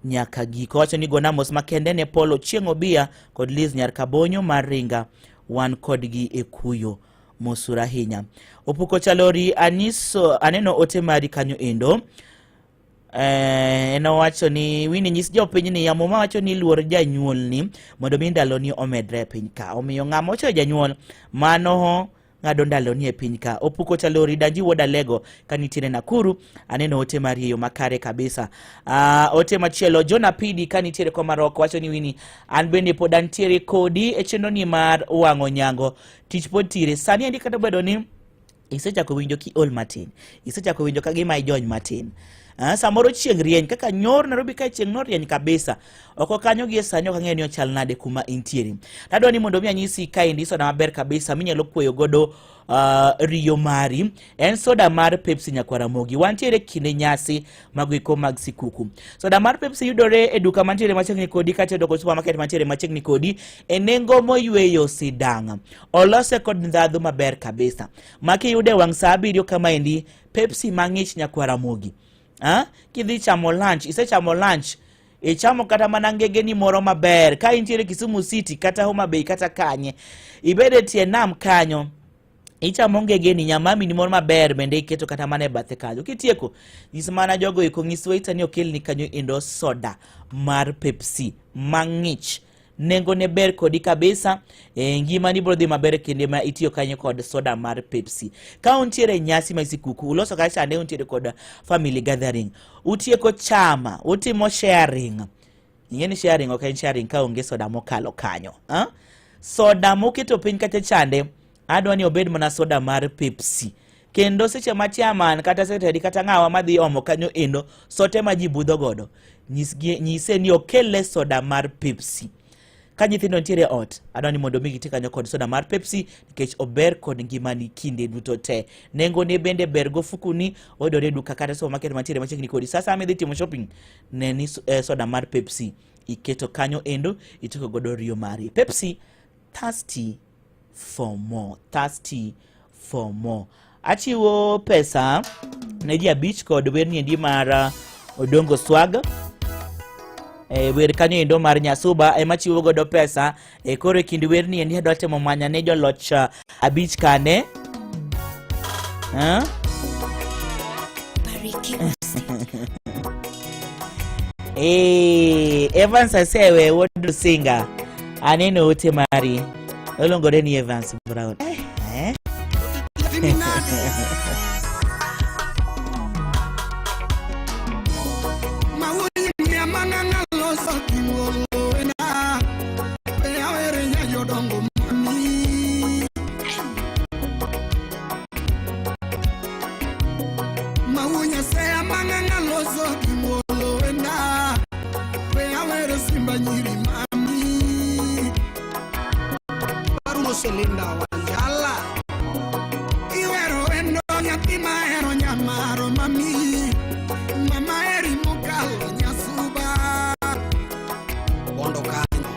nyaka giko wacho ni gona mos makende ne Paul Ochieng' Obia kod Liz Nyar Kabonyo mar Ringa wan kodgi e kuyo mosur ahinya. Opuko Chalori aniso aneno ote mari kanyo endo en owacho ni Winnie nyis jopiny ni Muma wacho ni luor janyuolni mondo mi ndaloni omedre e piny ka. Omiyo ng'ama ochayo janyuol mano ng'ado ndaloni e piny ka. Opuko Chalori Danji wuod Alego ka nitiere Nakuru aneno ote mari e yo makare kabisa. Ote machielo John Apidi ka nitiere Komarok wacho ni Winnie an bende pod antiere kodi e chenro ni mar wang'o nyango tich pod tire sani endi kata obedo ni isechako winjo kiol matin isechako winjo ka gima ijony matin samoro chieng' rieny kaka nyor Nairobi ka chieng' norieny kabisa oko kanyo gie sani ok ang'eyo ni ochal nade kuma intiere tadwa ni mondo mi anyisi kaendi soda maber kabisa minyalo kweyo godo riyo mari en soda mar Pepsi nyakwar Ramogi wantiere kinde nyasi mago eko mag sikuku soda mar Pepsi yudore e duka mantiere machiegni kodi kata e supermarket mantiere machiegni kodi e nengo moyweyo sidang' olose kod ndhadhu maber kabisa ma kiyude wang' sa 7 kamaendi Pepsi mang'ich nyakwar Ramogi kidhi chamo lunch isechamo lunch ichamo kata mana ngegeni moro maber ka intiere Kisumu City kata Homa Bay kata kanye ibede e tie nam kanyo ichamo ngegeni nyamami ni moro maber bende iketo kata mana e bathe kanyo kitieko nyis mana jogo eko nyis waiter ni okelni kanyo endo soda mar Pepsi mang'ich Nengo ne ber kodi kabisa. E, ngimani biro dhi maber kinde ma itiyo kanyo kod soda mar Pepsi. Ka untiere e nyasi mar sikuku, uloso kacha chande untiere kod family gathering. Utieko chama, utimo sharing. Ing'e ni sharing ok en sharing ka onge soda mokalo kanyo. Ha? Soda moketo piny kacha chande, adwa ni obed mana soda mar Pepsi. Kendo seche ma chairman kata secretary kata ng'awa madhi omo kanyo endo sote ma ji budho godo, nyisgi, nyise ni okele soda mar Pepsi. Ka nyithindo nitiere e ot, adwa ni mondo mi giti kanyo kod soda mar Pepsi nikech ober kod ngimani kinde duto te. Nengone bende ber gofukuni, oyudore e duka kata supermarket mantiere machiegni kodi. Sasa ama idhi timo shopping, ne ni soda mar Pepsi iketo kanyo endo itieko godo riyo mari. Pepsi, thirsty for more, thirsty for more. Achiwo pesa ne ji abich kod werni endi mar Odongo Swag. E, wer kanyo endo mar Nyasuba ema chiwo godo pesa e, koro e kind werni endi adwa temo manya ne joloch abich kane eh? Eh, Evans Asewe wuod Lusinga aneno ote mari oluongore ni Evans Brown eh, eh? Selinda Wanjala Iwero endo nyathi mahero nyamaro mami Mama eri mokalo nyasuba Bondo kanyo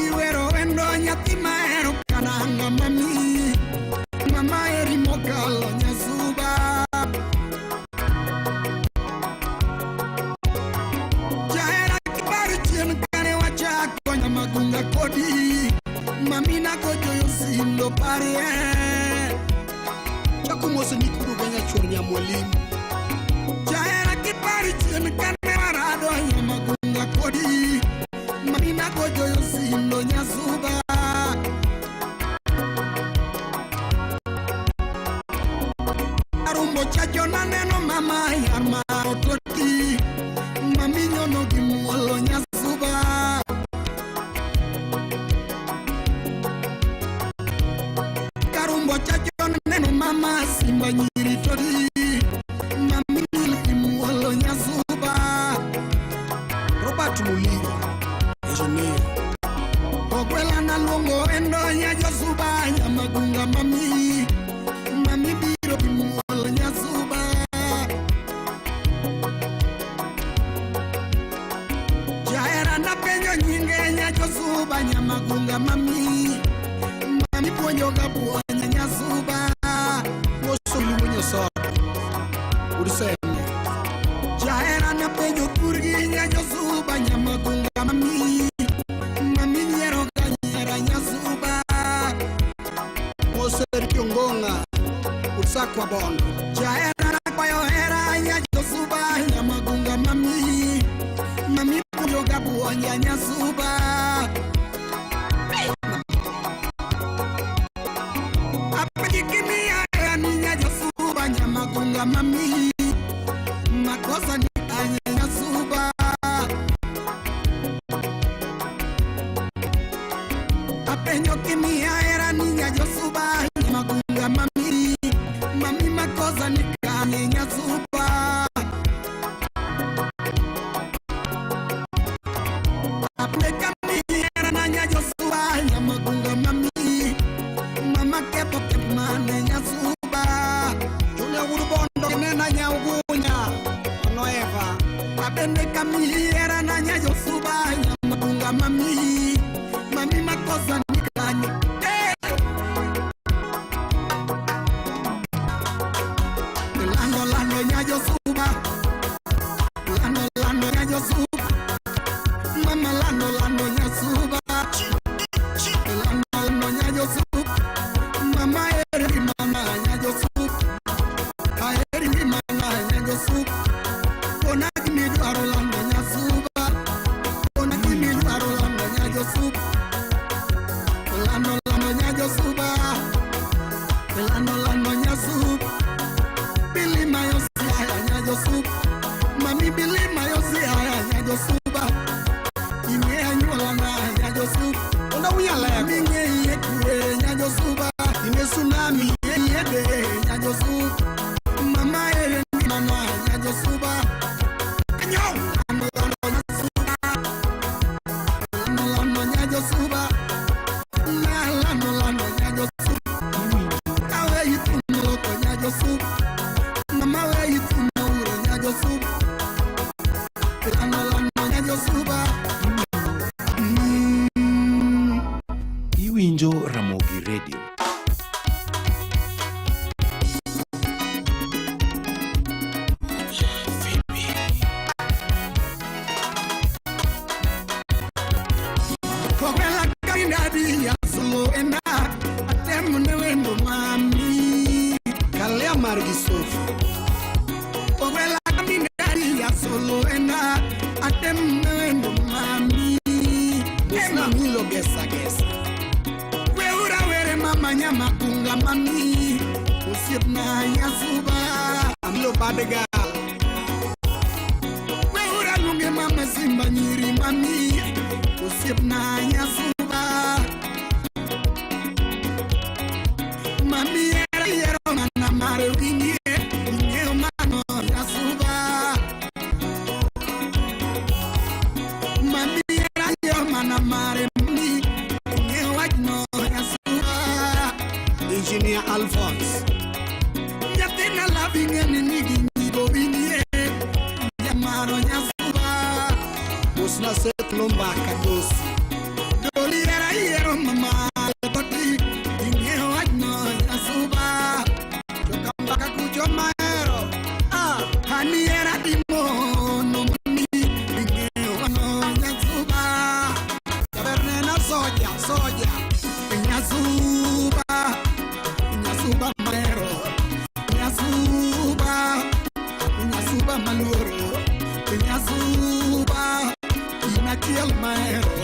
Iwero endo nyathi mahero kananga mami Mama eri mokalo nyasuba Jahera kipar chien kane wachako nyamagunga kodi Mamina kojoyo sindo parie Chako mos ni kudu ganya chuor nyamwalimu Jahera kipar chien kane warado nyamagunga kodi Mamina kojoyo sindo nyasuba Arumbo chacho naneno mama yar maro toti Maminyono gi muolo nyasuba Karumbo chacho naneno mama simba nyiri toti Mamil gi muolo nyasuba Robert Muliro engineer Ogwela naluongo endo nya josuba nyamagunga mami Mami biro gi muolo nyasuba Jahera napenjo nyinge nya josuba nyamagunga mami Mami puonjoga puonja nyasuba Moso iluongo nyosoda Urseme Jahera napenjo thurgi nya josuba nyamagunga mami Mami nyiero ga nyiera nyasuba Moso Eric Ongonga Ursakwa Bondo Jahera nakwayo hera nya josuba nyamagunga mami Mami puonjoga puonja nyasuba Apenji kimiya hera ni nya josuba nyamagunga mami Makosa ni kanye nyasuba Apenjo kimiya hera ni nya josuba nyamagunga mami Mami makosa ni kanye nyasuba Apne kamiera na nya josuba nyamagunga mami Mama kepo kemane nyasuba Julia Wuod Bondo nena nyaugunya Ono Eva Abende kamiera na nya josuba nyamagunga mami Mami makosa ni kanye. nyajosu mama ere ngimana nyajosuba Lano lano nyasuba lano lano nyajosuba na lano lano nyajosuba awe ithuno loko nyajosuba mama we ithuno uro nyajosuba lano lano nyajosuba. Iwinjo Ramogi Radio. Kogela kaindadi yasolo enda atemu ne wendo mami Kalea mar gi sofu. Kogela kaindadi yasolo enda atemu ne wendo mami. Mosna milo gesa gesa. Weura were mama nyama kunga mami osiepna yasuba. Amilo bad girl. Weura lunge mama simba nyiri mami osiepna yasuba. Mami era yiero mana mare winjie ing'eyo mano yasuba. Mami era yiero mana mare mami ing'eyo wachno yasuba. Engineer Alphonse. Nyathina labi ng'eni nigi nyigo winjie jamaro nyasuba. Mosna Seth Lombaka Dosi. Doli era yiero mama koti ing'eyo wachno nyasuba. Jokambaka kucho mahero. Ah, hani era dimono mami ing'eyo wachno nyasuba. Jaber nena soja soja. Nyasuba, nyasuba mahero. Nyasuba, nyasuba maluoro. Nyasuba, in achiel mahero.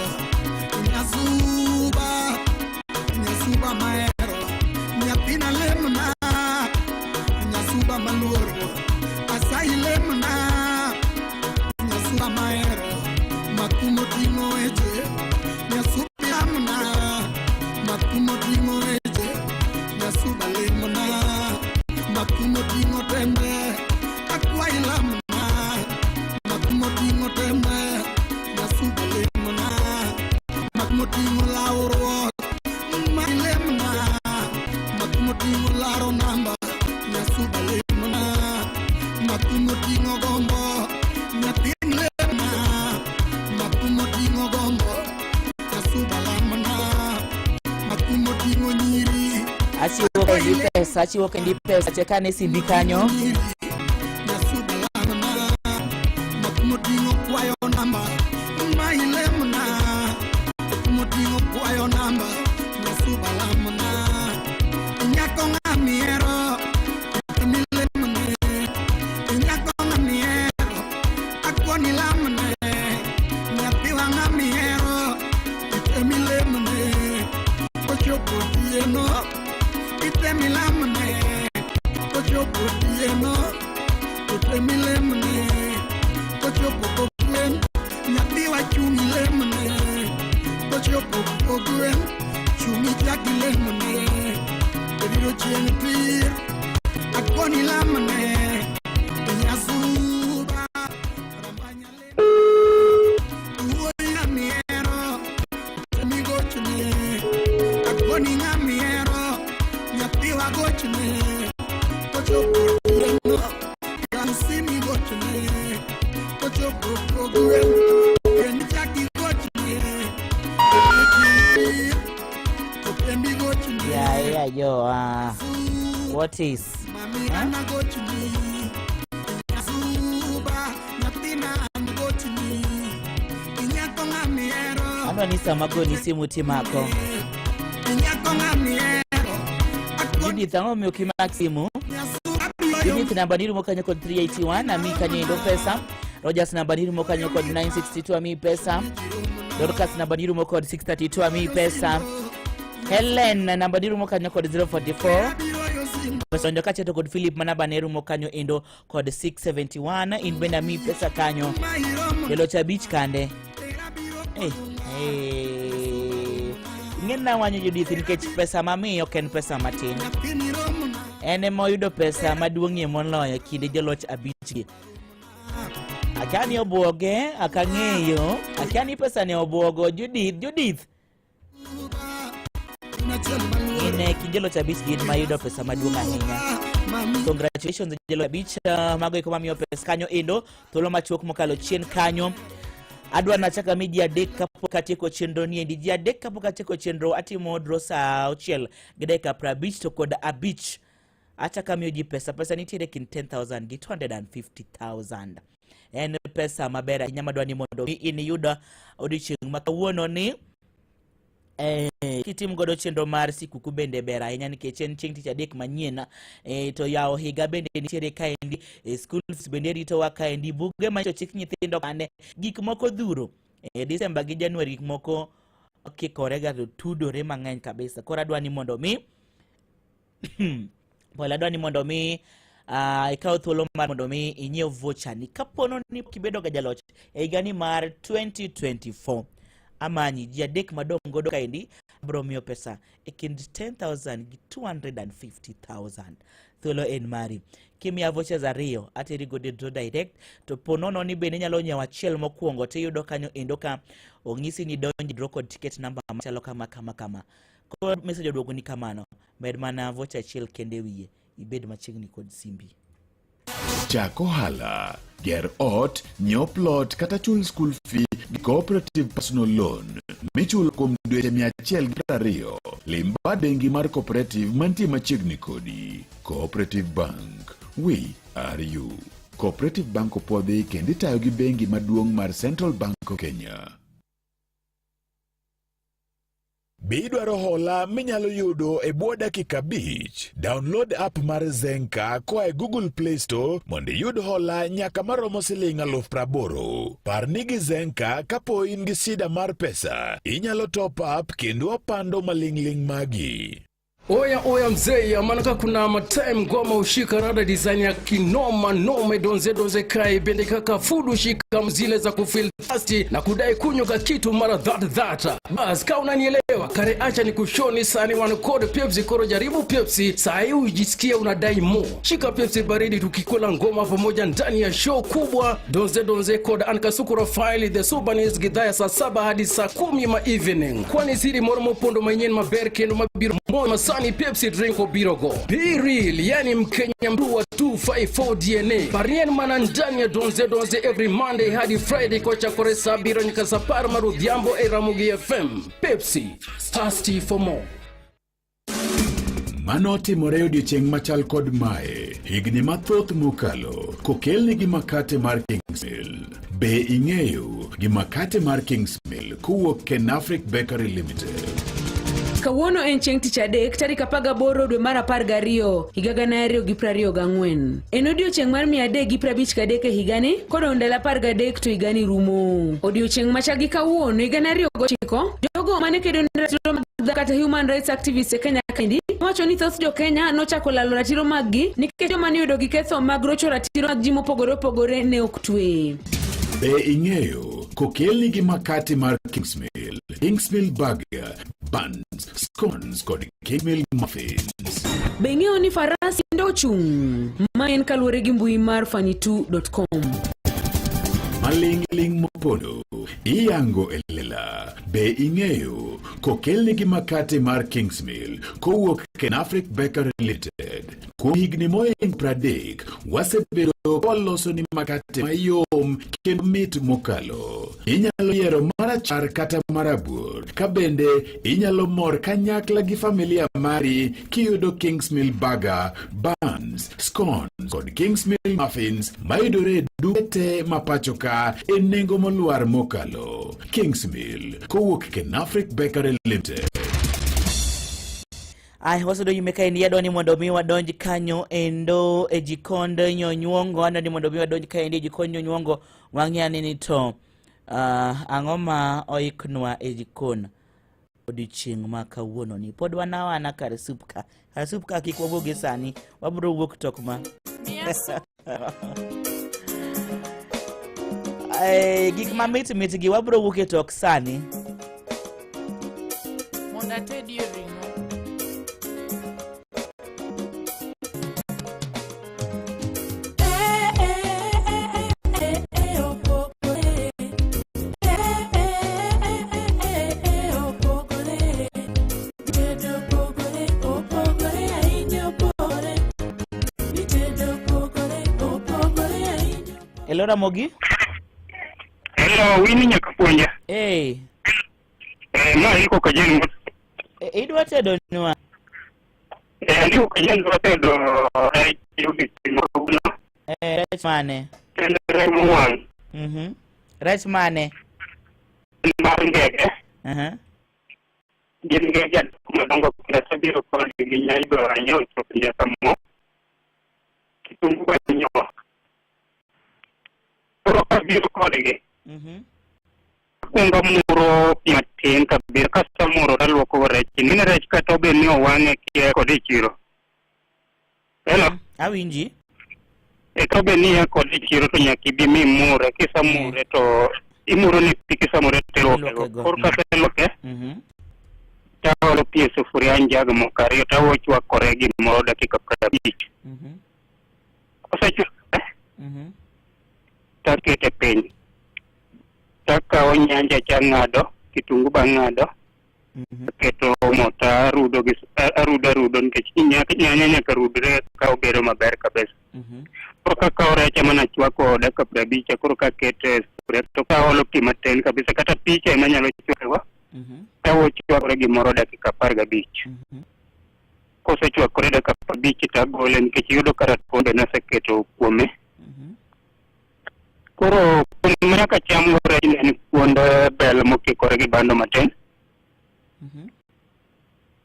Nyasuba, nyasuba mahero. Nyathina lemna, nyasuba maluoro. Asayi lemna, nyasuba mahero. Makumo ting'o weche, nyasuba lamna. Makumo ting'o weche, nyasuba lemna. Makumo ting'o tembe, akwayi lamna. Makumo ting'o tembe, nyasuba lemna. Makumo ting'o lawruok, ma lemna. Makumo ting'o laro namba, nyasuba lemna. Makumo ting'o gombo, nyathini lemna. Makumo ting'o gombo, nyasuba lamna. Makumo ting'o nyiri, Achiwo kendi pesa, achiwo kendi pesa, chekane simbi kanyo. Nyasuba lamna. Makumo ting'o kwayo namba, ma ilemna. Makumo ting'o kwayo namba, nyasuba lamna. Nyako ng'amihero, milemne. Nyako ng'amihero, akoni lamne. Nyathiwa ng'amihero, itemilemne. Kochopo otieno, itemilamne. Kochopo otieno, itemilemne. Kochopo kogwen, nyathiwa chung' ilemne. Kochopo kogwen, chung' ichak ilemne. Ibiro chieng' tir, akoni lamne. Nyasuba, wuoyi ng'amihero, migochne. Akoni ng'amihero, nyathiwa gochne. Kochopo otieno, kansimi gochne. Kochopo kogwen, kendo ichak igochne. To kendo igochne. Yeah, yo, what is? Mami an agochni. Nyasuba, nyathina an agochni. Inyako ng'amihero, Adwa ni sama goni simu timako. Inyako ng'amihero. Judith, ang'o momiyo ok imak simu? Judith namba ni rumo kanyo kod 381, ami kanyo endo pesa. Rogers namba ni rumo kanyo kod 962, ami pesa. Dorcas namba ni rumo kod 632, ami pesa. Helen namba ni rumo kanyo kod 044. Pesa donjo kachiel to kod Philip ma namba ne rumo kanyo endo kod 671, in bende ami pesa kanyo. Jaloch abich kande. Eh, eh. Ing'e ni nawanyo Judith nikech pesa mamiyo ok en pesa matin. En ema oyudo pesa maduong'ie moloyo e kind joloch abichgi. Akia ni obwoge, ok ang'eyo. Akia ni pesa ni obwogo Judith, Judith. Gin e kind joloch abich gin mayudo pesa maduong' ahinya. Congratulations joloch abich mago eko mamiyo pesa kanyo endo thuolo machuok mokalo chien kanyo. Adwa nachak ami ji adek kapok atieko chenro ni endi. Ji adek kapok atieko chenro atimo draw saa auchiel gi dakika 50 to kod abich. Achako amiyo ji pesa. Pesa nitiere kind 10,000 gi 250,000. En pesa maber ahinya madwa ni mondo mi in iyud odiochieng' ma kawuono ni. Kitim godo chenro mar sikuku bende ber ahinya nikech en chieng' tich adek manyien to yawo higa bende nitiere kaendi, school fees bende ritowa kaendi, buge ma chik nyithindo kane, gik moko dhuro. December gi January gik moko kikore ga to tudore mang'eny kabisa. Koro adwa ni mondo mi pole, adwa ni mondo mi ikaw thuolo mar mondo mi inyiew voucher ni kapono ni kibedo ga jaloch e higani mar 2024. Amanyi ji adek madong' godo kaendi, abiro miyo pesa e kind 10,000 gi 250,000. Thuolo en mari. Kimiya vouchers ariyo, ateri godo e draw direct, to po nono ni bende inyalo nyiewo achiel mokwongo tiyudo kanyo endo ka onyisi ni donj draw kod ticket number machalo kama kama kama. Koro message oduogo ni kamano, med mana voucher achiel kende e wiye, ibed machiegni kod simbi. Chak ohala, ger ot, nyiew plot kata chul school fee gi Cooperative Personal Loan michulo kuom dweche 120. Lim bad bengi mar Cooperative mantie machiegni kodi. Cooperative Bank, we are you. Cooperative Bank opuodhi kendo itayo gi bengi maduong' mar Central Bank of Kenya. Be idwaro hola minyalo yudo e bwo dakika abich? Download app mar Zenka koa e Google Play Store mondo iyud hola nyaka maromo siling 80,000. Par ni gi Zenka kapo in gi shida mar pesa, inyalo top up kendo opando maling'ling' magi. Oya oya mzee, maana ka kuna matime ngoma ushika rada design ya kinoma noma donze donze kai bende kaka food ushika mzile za kufeel thirsty na kudai kunywa ka kitu mara that that. Bas ka unanielewa kare, acha ni kushoni sani one code Pepsi koro jaribu Pepsi saa hii ujisikie unadai mo. Shika Pepsi baridi tukikula ngoma pamoja ndani ya show kubwa donze donze code Ankasuku Rafael the Subanese gidhaa saa 7 hadi saa 10 ma evening. Kwani siri moro mopondo manyien maber kendo mabiro mo masani Pepsi drink obiro go. Be real, yani Mkenya mtu wa 254 DNA. Parien mana ndani ya donze donze every Monday hadi Friday kocha kore saa abiriyo nyaka saa apar mar odhiambo e Ramogi FM. Pepsi, thirsty for more. Mano otimore odiechieng' machal kod mae higni mathoth mokalo kokelnigi makate mar Kingsmill. Be ing'eyo gi makate mar Kingsmill kowuok Kenafric Bakery Limited? Kawuono en chieng' tich adek tarik 18 dwe mar 12 higa 2024. En odiochieng' mar 353 e higani kodong' ndalo 13 to higani rumo. Odiochieng' machal gi kawuono higa 2009 jogo mane kedo ne ratiro mag dhano kata human rights activists e Kenya kaendi nowacho ni thoth jo Kenya nochako lalo ratiro maggi nikech joma ne oyudo gi ketho mag rocho ratiro mag ji mopogore opogore ne ok twe. Be ing'eyo kokelni gi makate mar Kingsmill, Kingsmill Burger, buns, scones kod Kingsmill muffins. Be ing'eyo ni faras kendo ochung'? Ma en kaluwore gi mbui mar fanitu.com. Maling'ling' mopondo iyango e lela. Be ing'eyo kokelni gi makate mar Kingsmill kowuok Kenafric Bakery Limited. Kuom higni mohingo 30 wasebedo ka waloso ni makate mayom kendo mit mokalo. Inyalo yiero marachar kata marabuor, ka bende inyalo mor kanyakla gi familia mari kiyudo Kingsmill Burger, buns, scones kod Kingsmill muffins mayudore e duke te ma pacho ka e nengo molwar mokalo. Kingsmill kowuok Kenafric Bakery Limited. Ay, wasedo nyime kaendi adwa ni mondo mi wadonj kanyo endo e jikond nyonyuongo. Adwa ni mondo mi wadonj kaendi e jikond nyonyuongo wang'i ane ni to ang'o ma oiknwa e jikon odiochieng' ma kawuono ni. Pod wanawana kar sup ka. Kar sup ka kik wawuogi sani, wabiro wuok tok ma. Gik mamit mit gi wabiro wuok e tok sani. Mondo atedie ring'o. Hello Ramogi. Hello, Winnie Nyakapuonja. Hey. Eh, ma iko kajen. E, idwa tedo nwa. Eh, andiko kajen dwa tedo rech odiochieng' ma kawuono. Eh, rech mane? En rech mowang'. Rech mane? Mar ngege. Gin ngege adek madongo kendo asebiro kodgi gi nyaigo anyiewo chop nyaka mo. Kitungu be anyiewo. Koro kabiro kodgi. Akwongo amuro pi matin kabisa kasto amuro taluoko go rech. Ing'eni rech kata obed ni owang'e kia kode e chiro. Hello. Awinji. E ka obed ni ia kode e chiro to nyaka ibi mimure. Kisemure to imuro ne pi kisemure to iluoke go. Iluoke go. Koro kaseluoke taolo pi e sufuria njag moko ariyo to ochwakore gimoro dakika 50. Kosechwakore takete piny. Takawo nyanja chang'ado, kitungu bang'ado, aketo mo to arudo gi arudo arudo nikech nyanya nyaka rudre ka obedo maber kabisa. Koro kakawo rech ema nachwako dakika 50 koro kakete e sufuria to kaolo pi matin kabisa kata picha ema anyalo chwakego tawochwakore gimoro dakika 15. Kosechwakore dakika 15 to agole nikech yudo ka ratuon be naseketo kuome. Koro kuon ma nyaka cham go rech ni en kuond bel mokikore gi bando matin.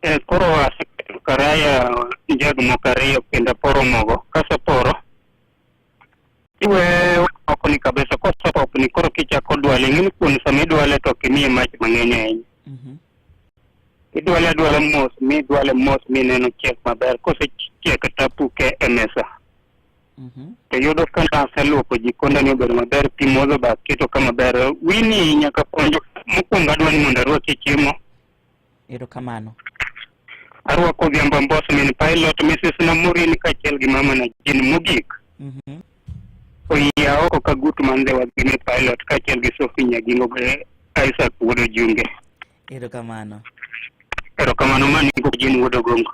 Eh, koro aseketo karaya njag moko ariyo kendo aporo mogo. Kaseporo, iweyo popni kabisa. Kosepopni koro kichako dwale, ing'e ni kuon sama idwale to ok imiye mach mang'eny ahinya. Idwale adwala mos, midwale mos mineno ochiek maber. Kosechiek tapuke e mesa. To yudo ka naseluoko jikonda ni obedo maber, pi modho be aketo ka maber. Winnie nyaka puonj mokwongo adwa ni mondo arwaki chiemo. Erokamano. Arwako Odhiambo Ambos min pilot, Mrs. Namurin kaachiel gi mama na Jane mogik. Oyie oko ka gut man dhewa gi min pilot kaachiel gi Sophie Nyagingo gi Isaac wuod Ojunge. Erokamano. Erokamano ma Nico Jane wuod Ogongo.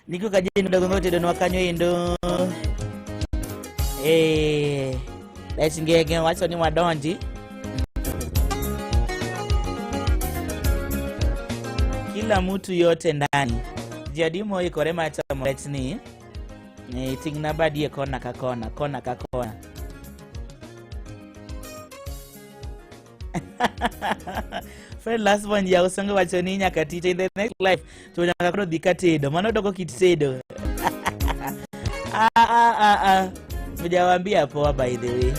Niko ka Jane wuod Ogongo tedonwa kanyo endo. Eh, rech ngege wacho ni wadonji. Kila mtu yote ndani. Ji adi moikore mar chamo rech ni? Eh, ting'na badi e kona ka kona, kona ka kona. Fred last one ya usongo wacho ni nyaka tite in the next life to nyaka koro dhi ka tedo. Mano doko kit tedo. Ah, ah, ah, ah. Hujawaambia poa by the way.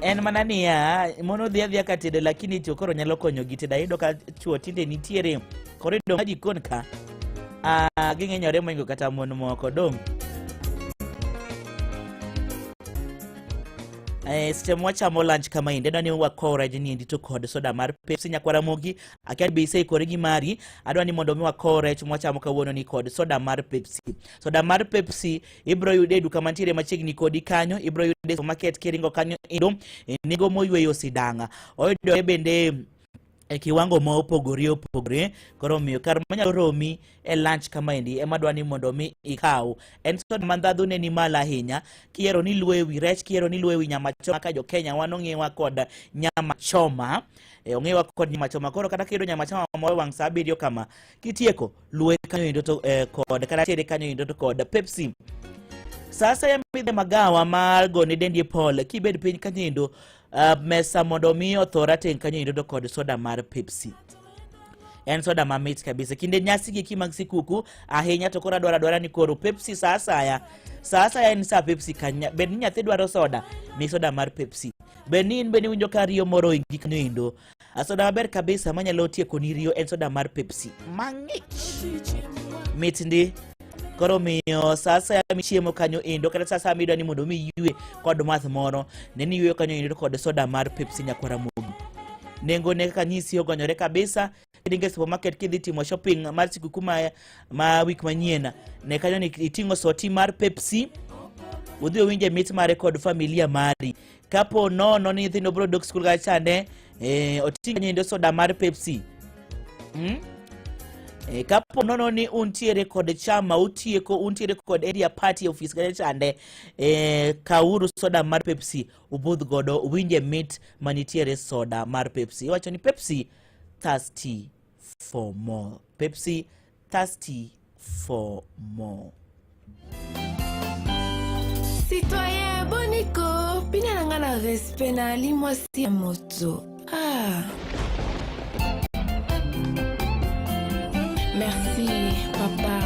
En mana niya, mon odhi adhiya ka tedo lakini chwo koro nyalo konyo gi tedo. Ayudo ka chwo tinde nitiere koro idong' ka jikon ka. Ah, ging'inyore moingo kata mon moko dong'. Eh, seche mwachamo lunch kama endi adwa ni wakow rech ni endi to kod soda mar Pepsi nyakwar Ramogi akia be iseikori gi mari adwa ni mondo mi wakow rech mwachamo kawuono ni kod soda mar Pepsi. Soda mar Pepsi ibro yude e duka mantiere machiegni kodi kanyo, ibro yude e supermarket kiringo kanyo endo e nengo moyweyo sidang'. Oyudore bende e kiwango ma opogore opogore koro omiyo kar manyalo romi e lunch kama endi ema dwa ni mondo mi ikaw. En soda ma ndhadhu ne ni malo ahinya kiyiero ni iluoyo ewi rech, kiyiero ni iluoyo ewi nyama choma ka jo Kenya wan ong'ewa kod nyama choma. E, ong'ewa kod nyama choma koro kata kiyudo nyama choma moro wang' saa 7 kama kitieko luwe kanyo endo to eh, kod kata tere kanyo endo to kod Pepsi. Sasa ya midhe magawa mar gone dendi pole kibed piny kanyo endo mesa mondo mi otho rateng' kanyo endo to kod soda mar Pepsi. En soda mamit kabisa. Kinde nyasi gi mag sikuku ahinya to koro adwaro adwara ni koro Pepsi sa asaya. Sa asaya en sa Pepsi kanya. Bed ni nyathi dwaro soda, mi soda mar Pepsi. Bed ni in bende iwinjo ka riyo moro oingi kanyo endo. A soda maber kabisa manyalo tieko ni riyo en soda mar Pepsi. Mang'ich. Mit ndi. Koro miyo sa asaya michiemo kanyo endo kata sa asaya midwa ni mondo mi iywe kod math moro, ne ni iyweyo kanyo endo kod soda mar Pepsi nyakwar Ramogi. Nengo ne kaka nyisi ogonyore kabisa. Kiringo e supermarket kidhi timo shopping mar sikuku ma wik manyien, ne kanyo ni iting'o soti mar Pepsi, udhi uwinje mit mare kod familia mari. Kapo nono ni nyithindo biro dok skul kacha chande, oting' kanyo endo soda mar Pepsi. E, kapo nono ni untiere kod chama utieko untiere kod area party e ofis kata chande e, kawuru soda mar Pepsi ubudh godo uwinje mit manitiere soda mar Pepsi. Iwacho ni Pepsi thirsty for more. Pepsi thirsty for more. Citoyen boniko bina na nga na respect na ali mwasi ya moto ah. Merci papa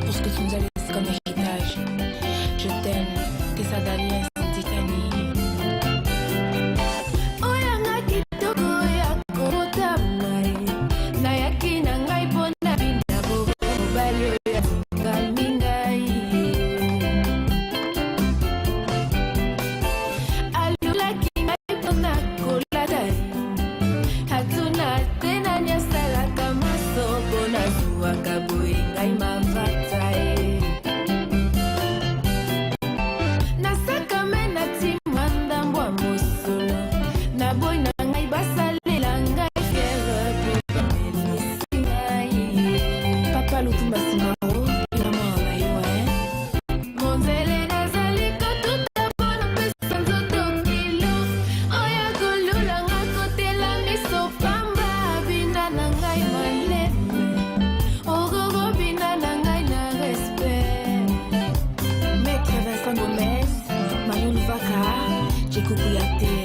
pour ce que tu nous as laissé comme héritage. Je t'aime, Tessa Daniel Titani. Oyo nga kitoko ya kobotama ye. Nayaki na ngai mpo na bina bobo mobali oyo alingami ngai alulaki ngai mpo na kolata ye atuna te nani asalaka maso mpo nazwaka boye ngai mavata ye nasakame na ntima ndambo ya mosolo naboyi na ngai basalela ngai fiere mpe bamelisi ngai papa lutumba simaro na mwana na yo eh. Monzele nazali kotuta mpona pesa nzoto kilo oyo kolulanga kotela miso pamba bina na ngai maleme okoko bina na ngai na respect. Maître Vincent Gomez, Manon Vaka, Djekou Kouyaté.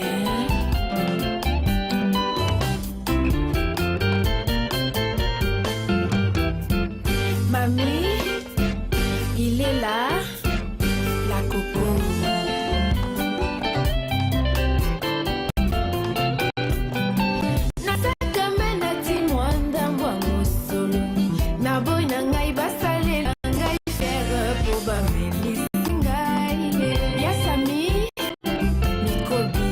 Mamie, il est là, la coco. Nasakame na timwa ndambo ya mosolo naboyi na ngai basalela ngai fiere mpo bamelisi ngai ya sami mikobi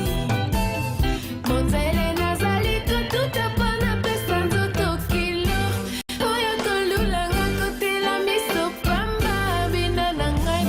monzele nazali kotuta mpo napesa nzoto kilo oyo kolulanga kotela miso pamba bina na ngai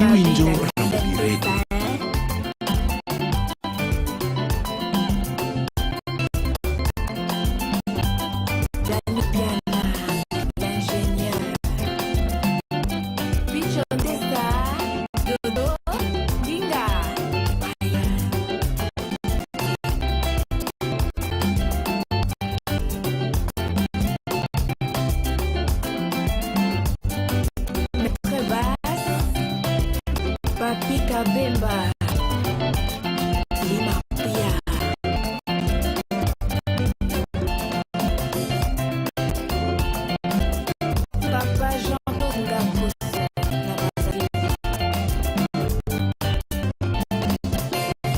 Iwinjo Ramogi Radio. Papi Kabemba Lima Pia Papa Jean Ngakoso na Brazzaville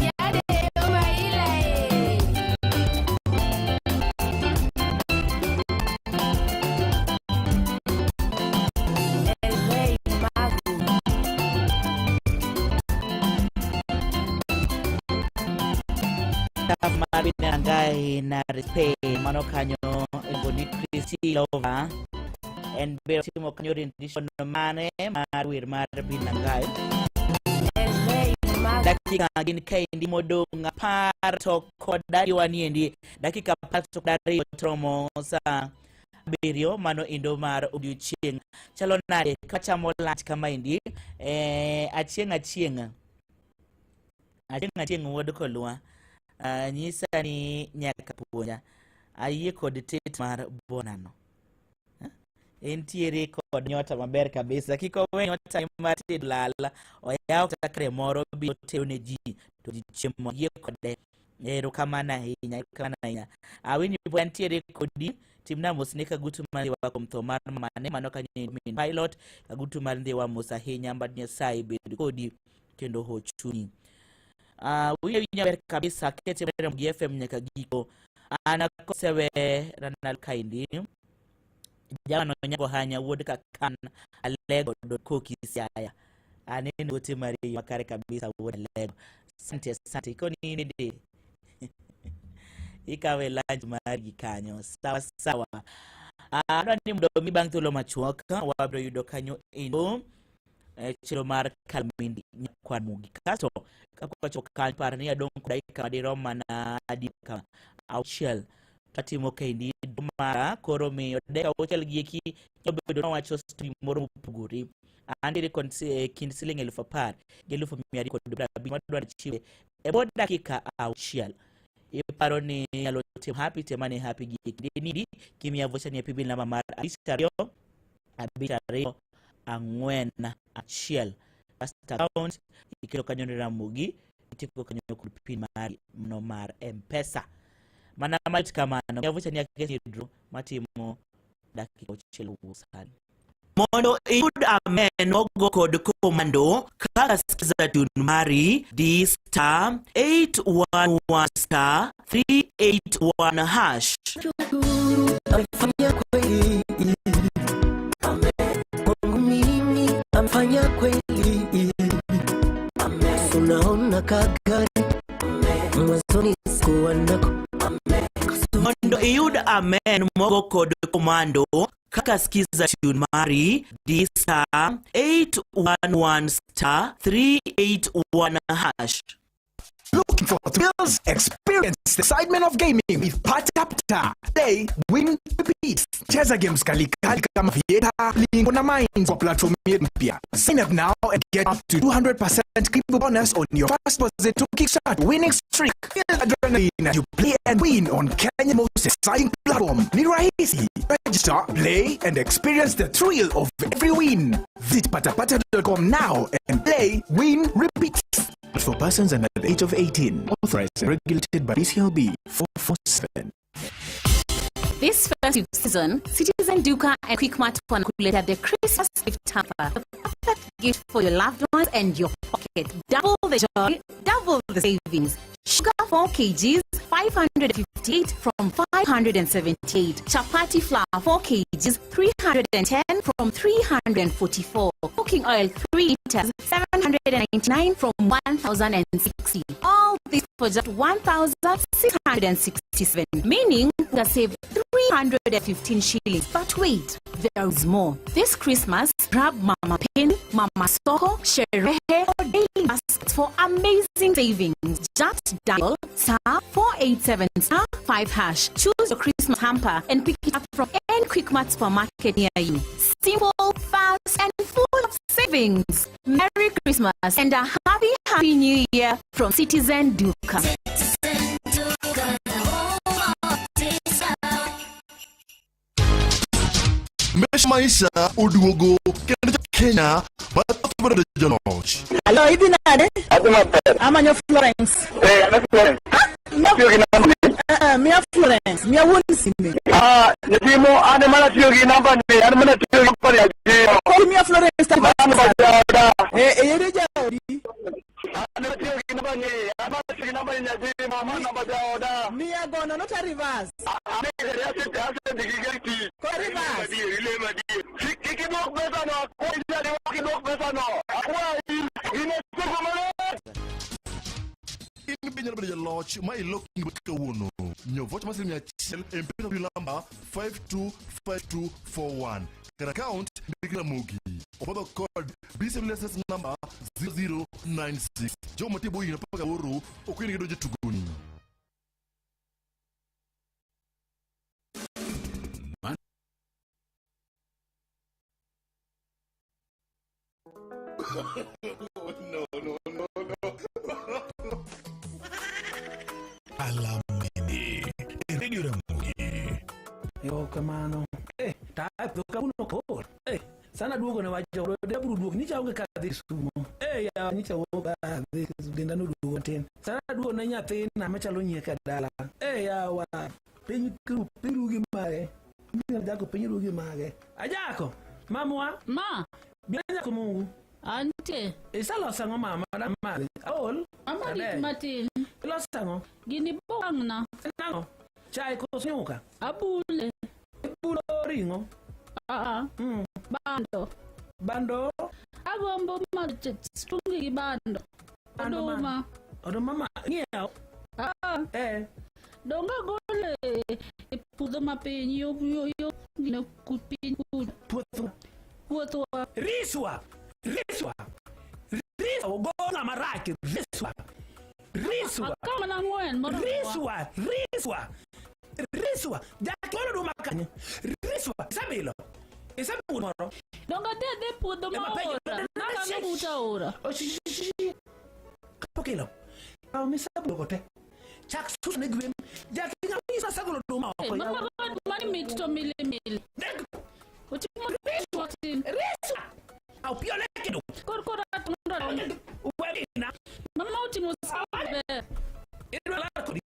Yade Omaila e El Rey Mago Mar Nangai na Respe mano kanyo iluongo ni Chrissy Lover en be otimo kanyo rendition mane mar wer mar Binangai dakika gin kaendi modong' apar to kod ariyo niendi dakika apar to kod ariyo tromo saa abiriyo mano indo mar odiochieng' chalo nade kachamo lunch kamaendi eh, achieng' achieng' achieng' achieng' wuod kolwa uh, nyisa ni nyaka puonja ayie kod tet mar bonano entiere kod nyota maber kabisa kik owe nyota mar tedo lal oyaw kata kare moro biro tedo ne ji to ji chiemo ayie kode erokamano ahinya erokamano ahinya awinjo pod antiere kodi timna mos ne kagutu mar ndhiwa kuom tho mar mamane mano kanyo min pilot kagutu mar ndhiwa mos ahinya mbad nyasaye bed kodi kendo ho chunyi uh, winjo winjo maber kabisa kete Ramogi FM nyaka giko an kosewe ranal kaendi jamano nyago hanya wuod kakan alego dot koki siaya aneno ote mari makare kabisa wuod alego asante asante ikoni nende ikawe lunch mari kanyo sawa sawa adwa ni mondo mi bang' thuolo machuok wabiro yudo kanyo endo eh, chiro mar Kalmindi nyakwar Mugi. Kasto kapok wachopo kanyo par ni adong' kod dakika madirom mana dakika auchiel tatimo kendi mara koro miyo dakika auchiel gi eki nyalo bedo ni wacho story moro mopogore. Antiere kod kind siling 10,000 gi 250,000 madwaro chiwe e bwo dakika auchiel. Iparo ni nyalo timo happy temane happy gi kinde nidi kimiya vocha ni e paybill namba mar 5 2 5 2 4 1 kasto account iketo kanyo ni Ramogi itieko kanyo kod pin mari no mar M-Pesa mana mayot kamano miya vocha ni aketi e draw matimo dakika auchiel wuok sani Mondo iyud amen mogo kod komando kaka skiza tune mari di star 811 star 381 hash. Amefanya kweli kwangu mimi, amefanya kweli. Unaona kagari mwanzoni sikuwa nako Mondo iyud amen mogo kod komando kaka skiza tune mari di star 811 star 381 hash. Looking for thrills? Experience the excitement of gaming with Pata Pata. Play, win, repeat. Cheza games kali kali kama Vieta, Lingo na Mines kwa platform yetu mpya. Sign up now and get up to 200% crypto bonus on your first deposit to kickstart winning streak. Feel adrenaline as you play and win on Kenya's most exciting platform. Ni rahisi. Register, play, and experience the thrill of every win. Visit patapata.com now and play, win, repeat. For persons under the age of 18, authorized and regulated by BCLB 447. This festive season, Citizen Duka and Quickmart wanakuletea the Christmas gift hamper, the perfect gift for your loved ones and your pocket. Double the joy, double the savings. Sugar 4 kgs, 558 from 578. Chapati flour 4 kgs, 310 from 344. Cooking oil 3 liters, 799 from 1060. All this for just 1,667, meaning you save 315 shillings. But wait, there is more. This Christmas, grab Mama Pin, Mama Soko, Sherehe, or Daily Baskets for amazing savings. Just dial star 487 star 5 hash. Choose your Christmas hamper and pick it up from any Quickmart supermarket near you. Simple, fast, and full of savings. Merry Christmas and a happy, happy New Year from Citizen Duka. Mesh Maisha oduogo kendo jo Kenya mathoth biro bedo joloch. Alo, idhi nade? Adhi maber. Amanyo Florence. Eh, ana Florence. Atiyo gi namba ni. Eh, miya Florence, miya wuon sime. Ah, nyatimo an ema natiyo gi namba ni, an ema natiyo gi namba ni ajiyo. Koro miya Florence ta. Namba jaoda. Eh, eh, ere jaodi. An ema natiyo gi namba ni, an ema natiyo gi namba ni nyatimo, ma namba jaoda. Miya gono not a reverse. Ko reverse. Kik idwok pesa no, akwayi jadiwa kik idwok pesa no. Akwayi, in e soko maler. In be inyalo bedo jaloch ma ilok ngima kawuono. Nyiew vocha mar siling mia achiel e M-Pesa till namba 525241. Kar account ndik Ramogi. Obadho kod BCM license number 0096. Jogo mantie bwo higni 18 ok oyienegi donjo e tugoni. No, no, no, no. Alamini e Radio Ramogi. Erokamano. Eh, ta kawuono kor. Eh, sana duogo ne wach jogo. Abiro duogo nyicha onge kadhi Kisumo. Eh, ya nyicha onge kadhi Kisumo. Denda noduogo matin. Sana duogo ne nyathina machalo nyieka e dala. Eh, yawa. Piny ku piny rugi mage. Ajako piny rugi mage. Ajako. Mamwa. Ma. Bi nyako Mungu. Antie. Iseloso ang'o mama? Madhi. Aol. Mama rit matin. Iloso ang'o? Gini bo wang'na. Nang'o? Chai koso nyuka? Abule. Ibulo ring'o? Aa. Bando. Bando? Agombo mar stungi gi bando. Oduma. Oduma ma ng'iewo? Aa. Eh. Donge agole e puodho mapiny yo yo yo gino ku piny kuno. Puothwa. Puothwa. Riswa. Riswa. Riswa. Ogo ng'ama rach. Riswa. Riswa. Akawo mana ang'wen moromowa. Riswa. Riswa. Riswa. Jakolo oduma kanye? Riswa. Isabilo. Isabilo moro. Donge adhi adhi e puodho ma Ema penjo- aora. Nakano but aora. Kapok ilo. Kaw misabulo go te. Chak suso ne gwen. Jaki ng'ama nyisa sagolo oduma Eh, oko. Mama road mani mit to mili mili. Otimo matin. Riswa. Au piole kendo. Kor kor atundo. Webina. Mama otimo sawa maber. Idwa lar kodi.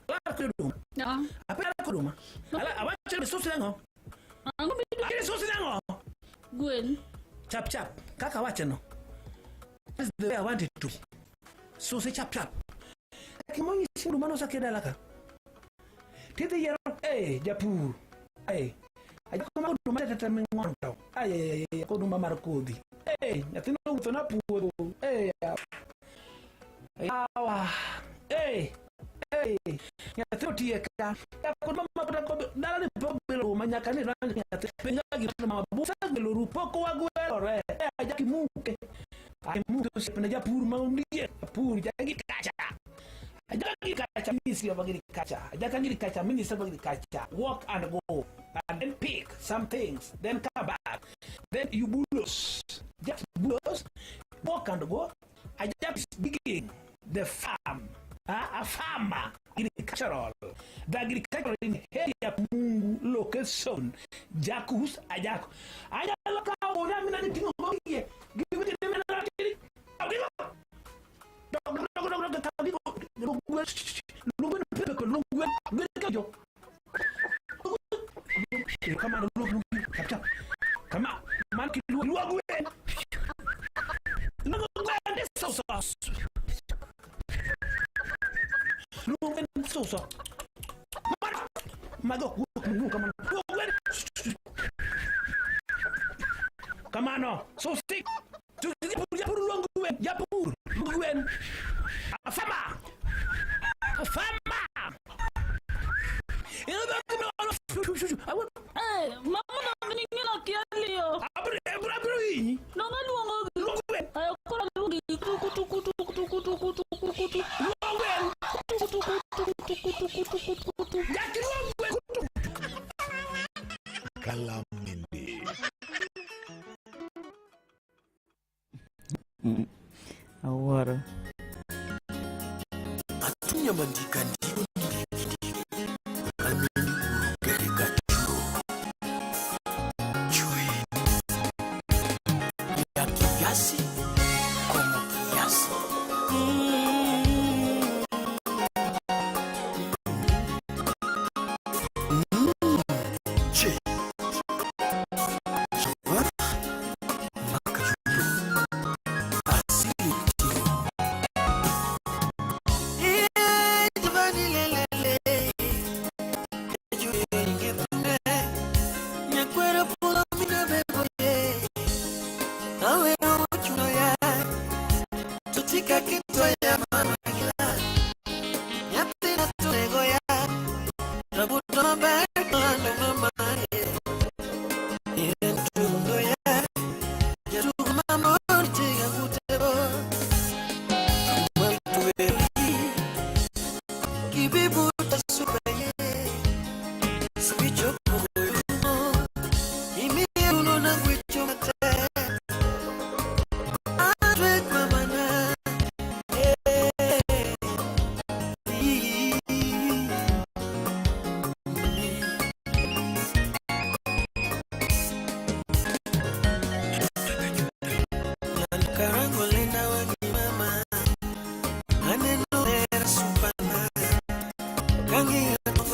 Lar kodi oduma. Ah. Apenjo lar kodi oduma. Ala awacho ni susi nang'o? Ang'o midwa? Akini susi nang'o? Gwen. Chap chap. Kaka awache no. That's the way I want it to be. Susi chap chap. Kimonyisi oduma nosake dala ka. Tidhi yiero eh japur. Eh. Ajako ma oduma tete te ming'ondo. Ay ay ay ay oduma mar kodhi. Eh nyathino owuotho na puodho. Eh. Yawa. Eh. Eh. Nyathi otieka. Jako oduma ma kata kod dala ni pok bilo oduma nyaka ni rang nyathi. Penja gi mama busa gwelo ru pok wagwelore. Eh ajaki muke. Ay muke osiepna japur ma ondiek. Japur jagi kacha. Agriculture, Ministry of Agriculture, Agriculture, Ministry of Agriculture, walk and go, and then pick some things, then come back. Then you bulldoze, just bulldoze, walk and go. I just digging the farm, a farmer, agricultural, the agricultural in area Mungu location, Jacus Ajako. Ajalo ka ora mina ni tingo gogie, give it to me na tiri. Kamano, so sick. Japur luong gwen, japur luong gwen. A farmer. A farmer. shushu. Awe Eh, mama no ning'ino kia liyo. Abro abro hinyi. Nonga luongo gi. Luong gwen. Ayo koro luongi kutu kutu kutu kutu kutu kutu kutu. Luong gwen. Kutu kutu kutu kutu kutu kutu kutu. Jaki luong gwen kutu. Kalamindi. Awuoro. Atunya mandika ndiko kamini urugere kachuo chui ya kiasi komo kiasi. Che Chawa Makayudo Asili Tio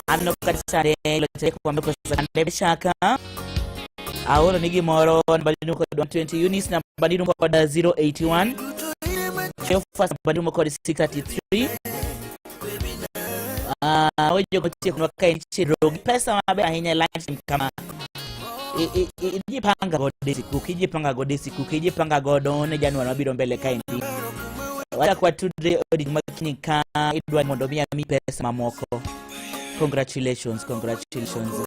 Aneno kata sande shaka aoro ni gimoro namba ni kod 120 Eunice namba ni kod 081 Cleophas namba ni kod 633. Ah, wejo kotieko ka en chenro gi pesa maber ahinya e lunchtime kama. Ijipanga godo e sikuk, ijipanga godo e sikuk, ijipanga godo ne Januar mabiro mbele kaendi. Wachak watudre odiechieng' ma kiny ka idwa mondo mi ami pesa mamoko. Congratulations, congratulations.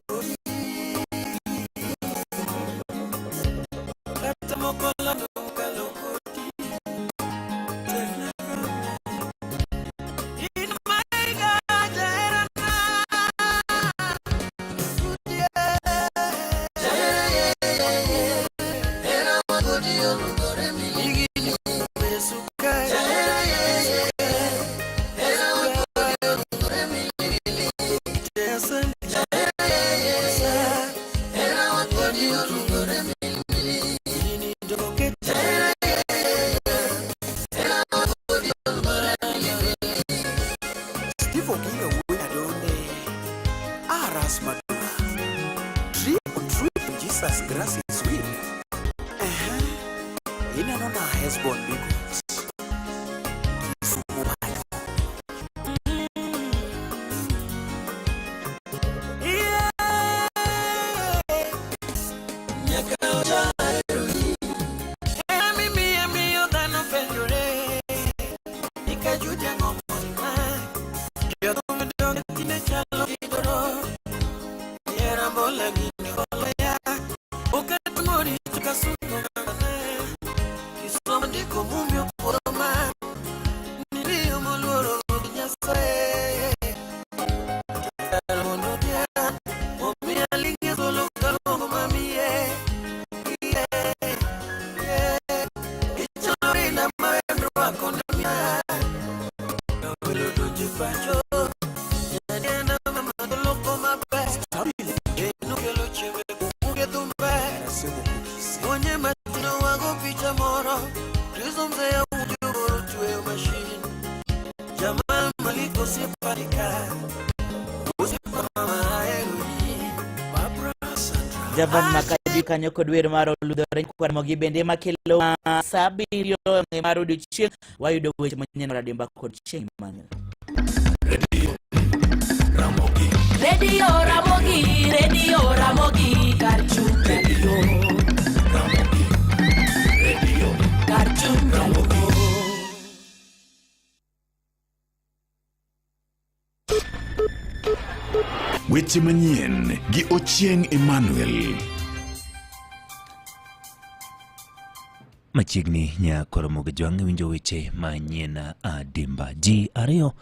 Steve Okinga wuod Adonde, Aras Madura, Trip Trip Jesus Grace is Will. Ineno na Hesbon Bigos. Kisumu Pacho. Javan Makaji kanyo kod wer mar Oludhore Kwaramogi bende makelo saa 7 mar odiochieng' wayudo weche manyien mar adimba kod chieng' mang'eny. Radio Ramogi, Radio Ramogi, kar chung' radio. Kar chung' radio. Weche manyien gi Ochieng Emmanuel. Machiegni nyakoro Jwang' winjo weche manyien adimba. Ji ariyo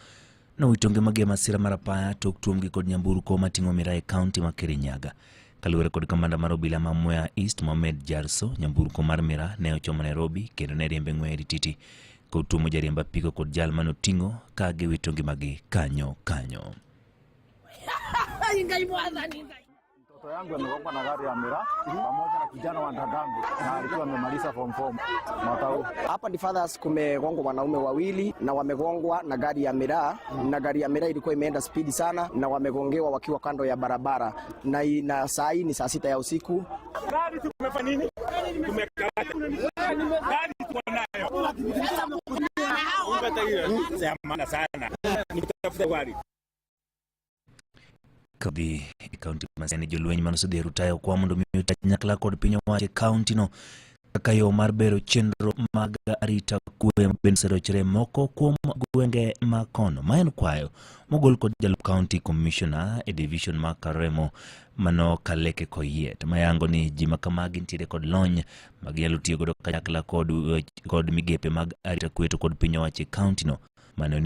nowito ngimagi e masira mar apaya tok tuomgi kod nyamburko mating'o miraa e kaunti ma Kirinyaga. Kaluwore kod kamanda mar obila ma Mwea East Mohamed Jarso, nyamburko mar miraa ne ochomo Nairobi kendo ne riembe ng'weye rititi kotuomo jariemb apiko kod jal manoting'o ka giwito ngimagi kanyo kanyo. Mtoto yangu amegongwa na gari ya miraa pamoja na kijana wa dadangu na alikuwa amemaliza form 4 mwaka huu. Hapa ni Fathers kumegongwa wanaume wawili na wamegongwa na gari ya miraa, na gari ya miraa ilikuwa imeenda spidi sana na wamegongewa wakiwa kando ya barabara, na, na saa hii ni saa 6 ya usiku. Gari tumefanya nini? Tumekamata. Gari tuko nayo. Ya maana sana. Ni kutafuta gari. Kadhi e kaunti ma Siaya ni jolweny mane osedhi e rutaya okwa mondo mi ota kanyakla kod piny owacho e kaunti no kaka yo mar bero chenro mag arita kwe bende oserochore moko kuom gwenge ma kono. Ma en kwayo mogol kod jalup county commissioner e division ma Karemo mano Kaleke Koyiet mayango ni ji ma kamagi nitiere kod lony ma ginyalo tiyo godo kanyakla kod migepe mag arita kwe to kod piny owacho e kaunti no mano ni.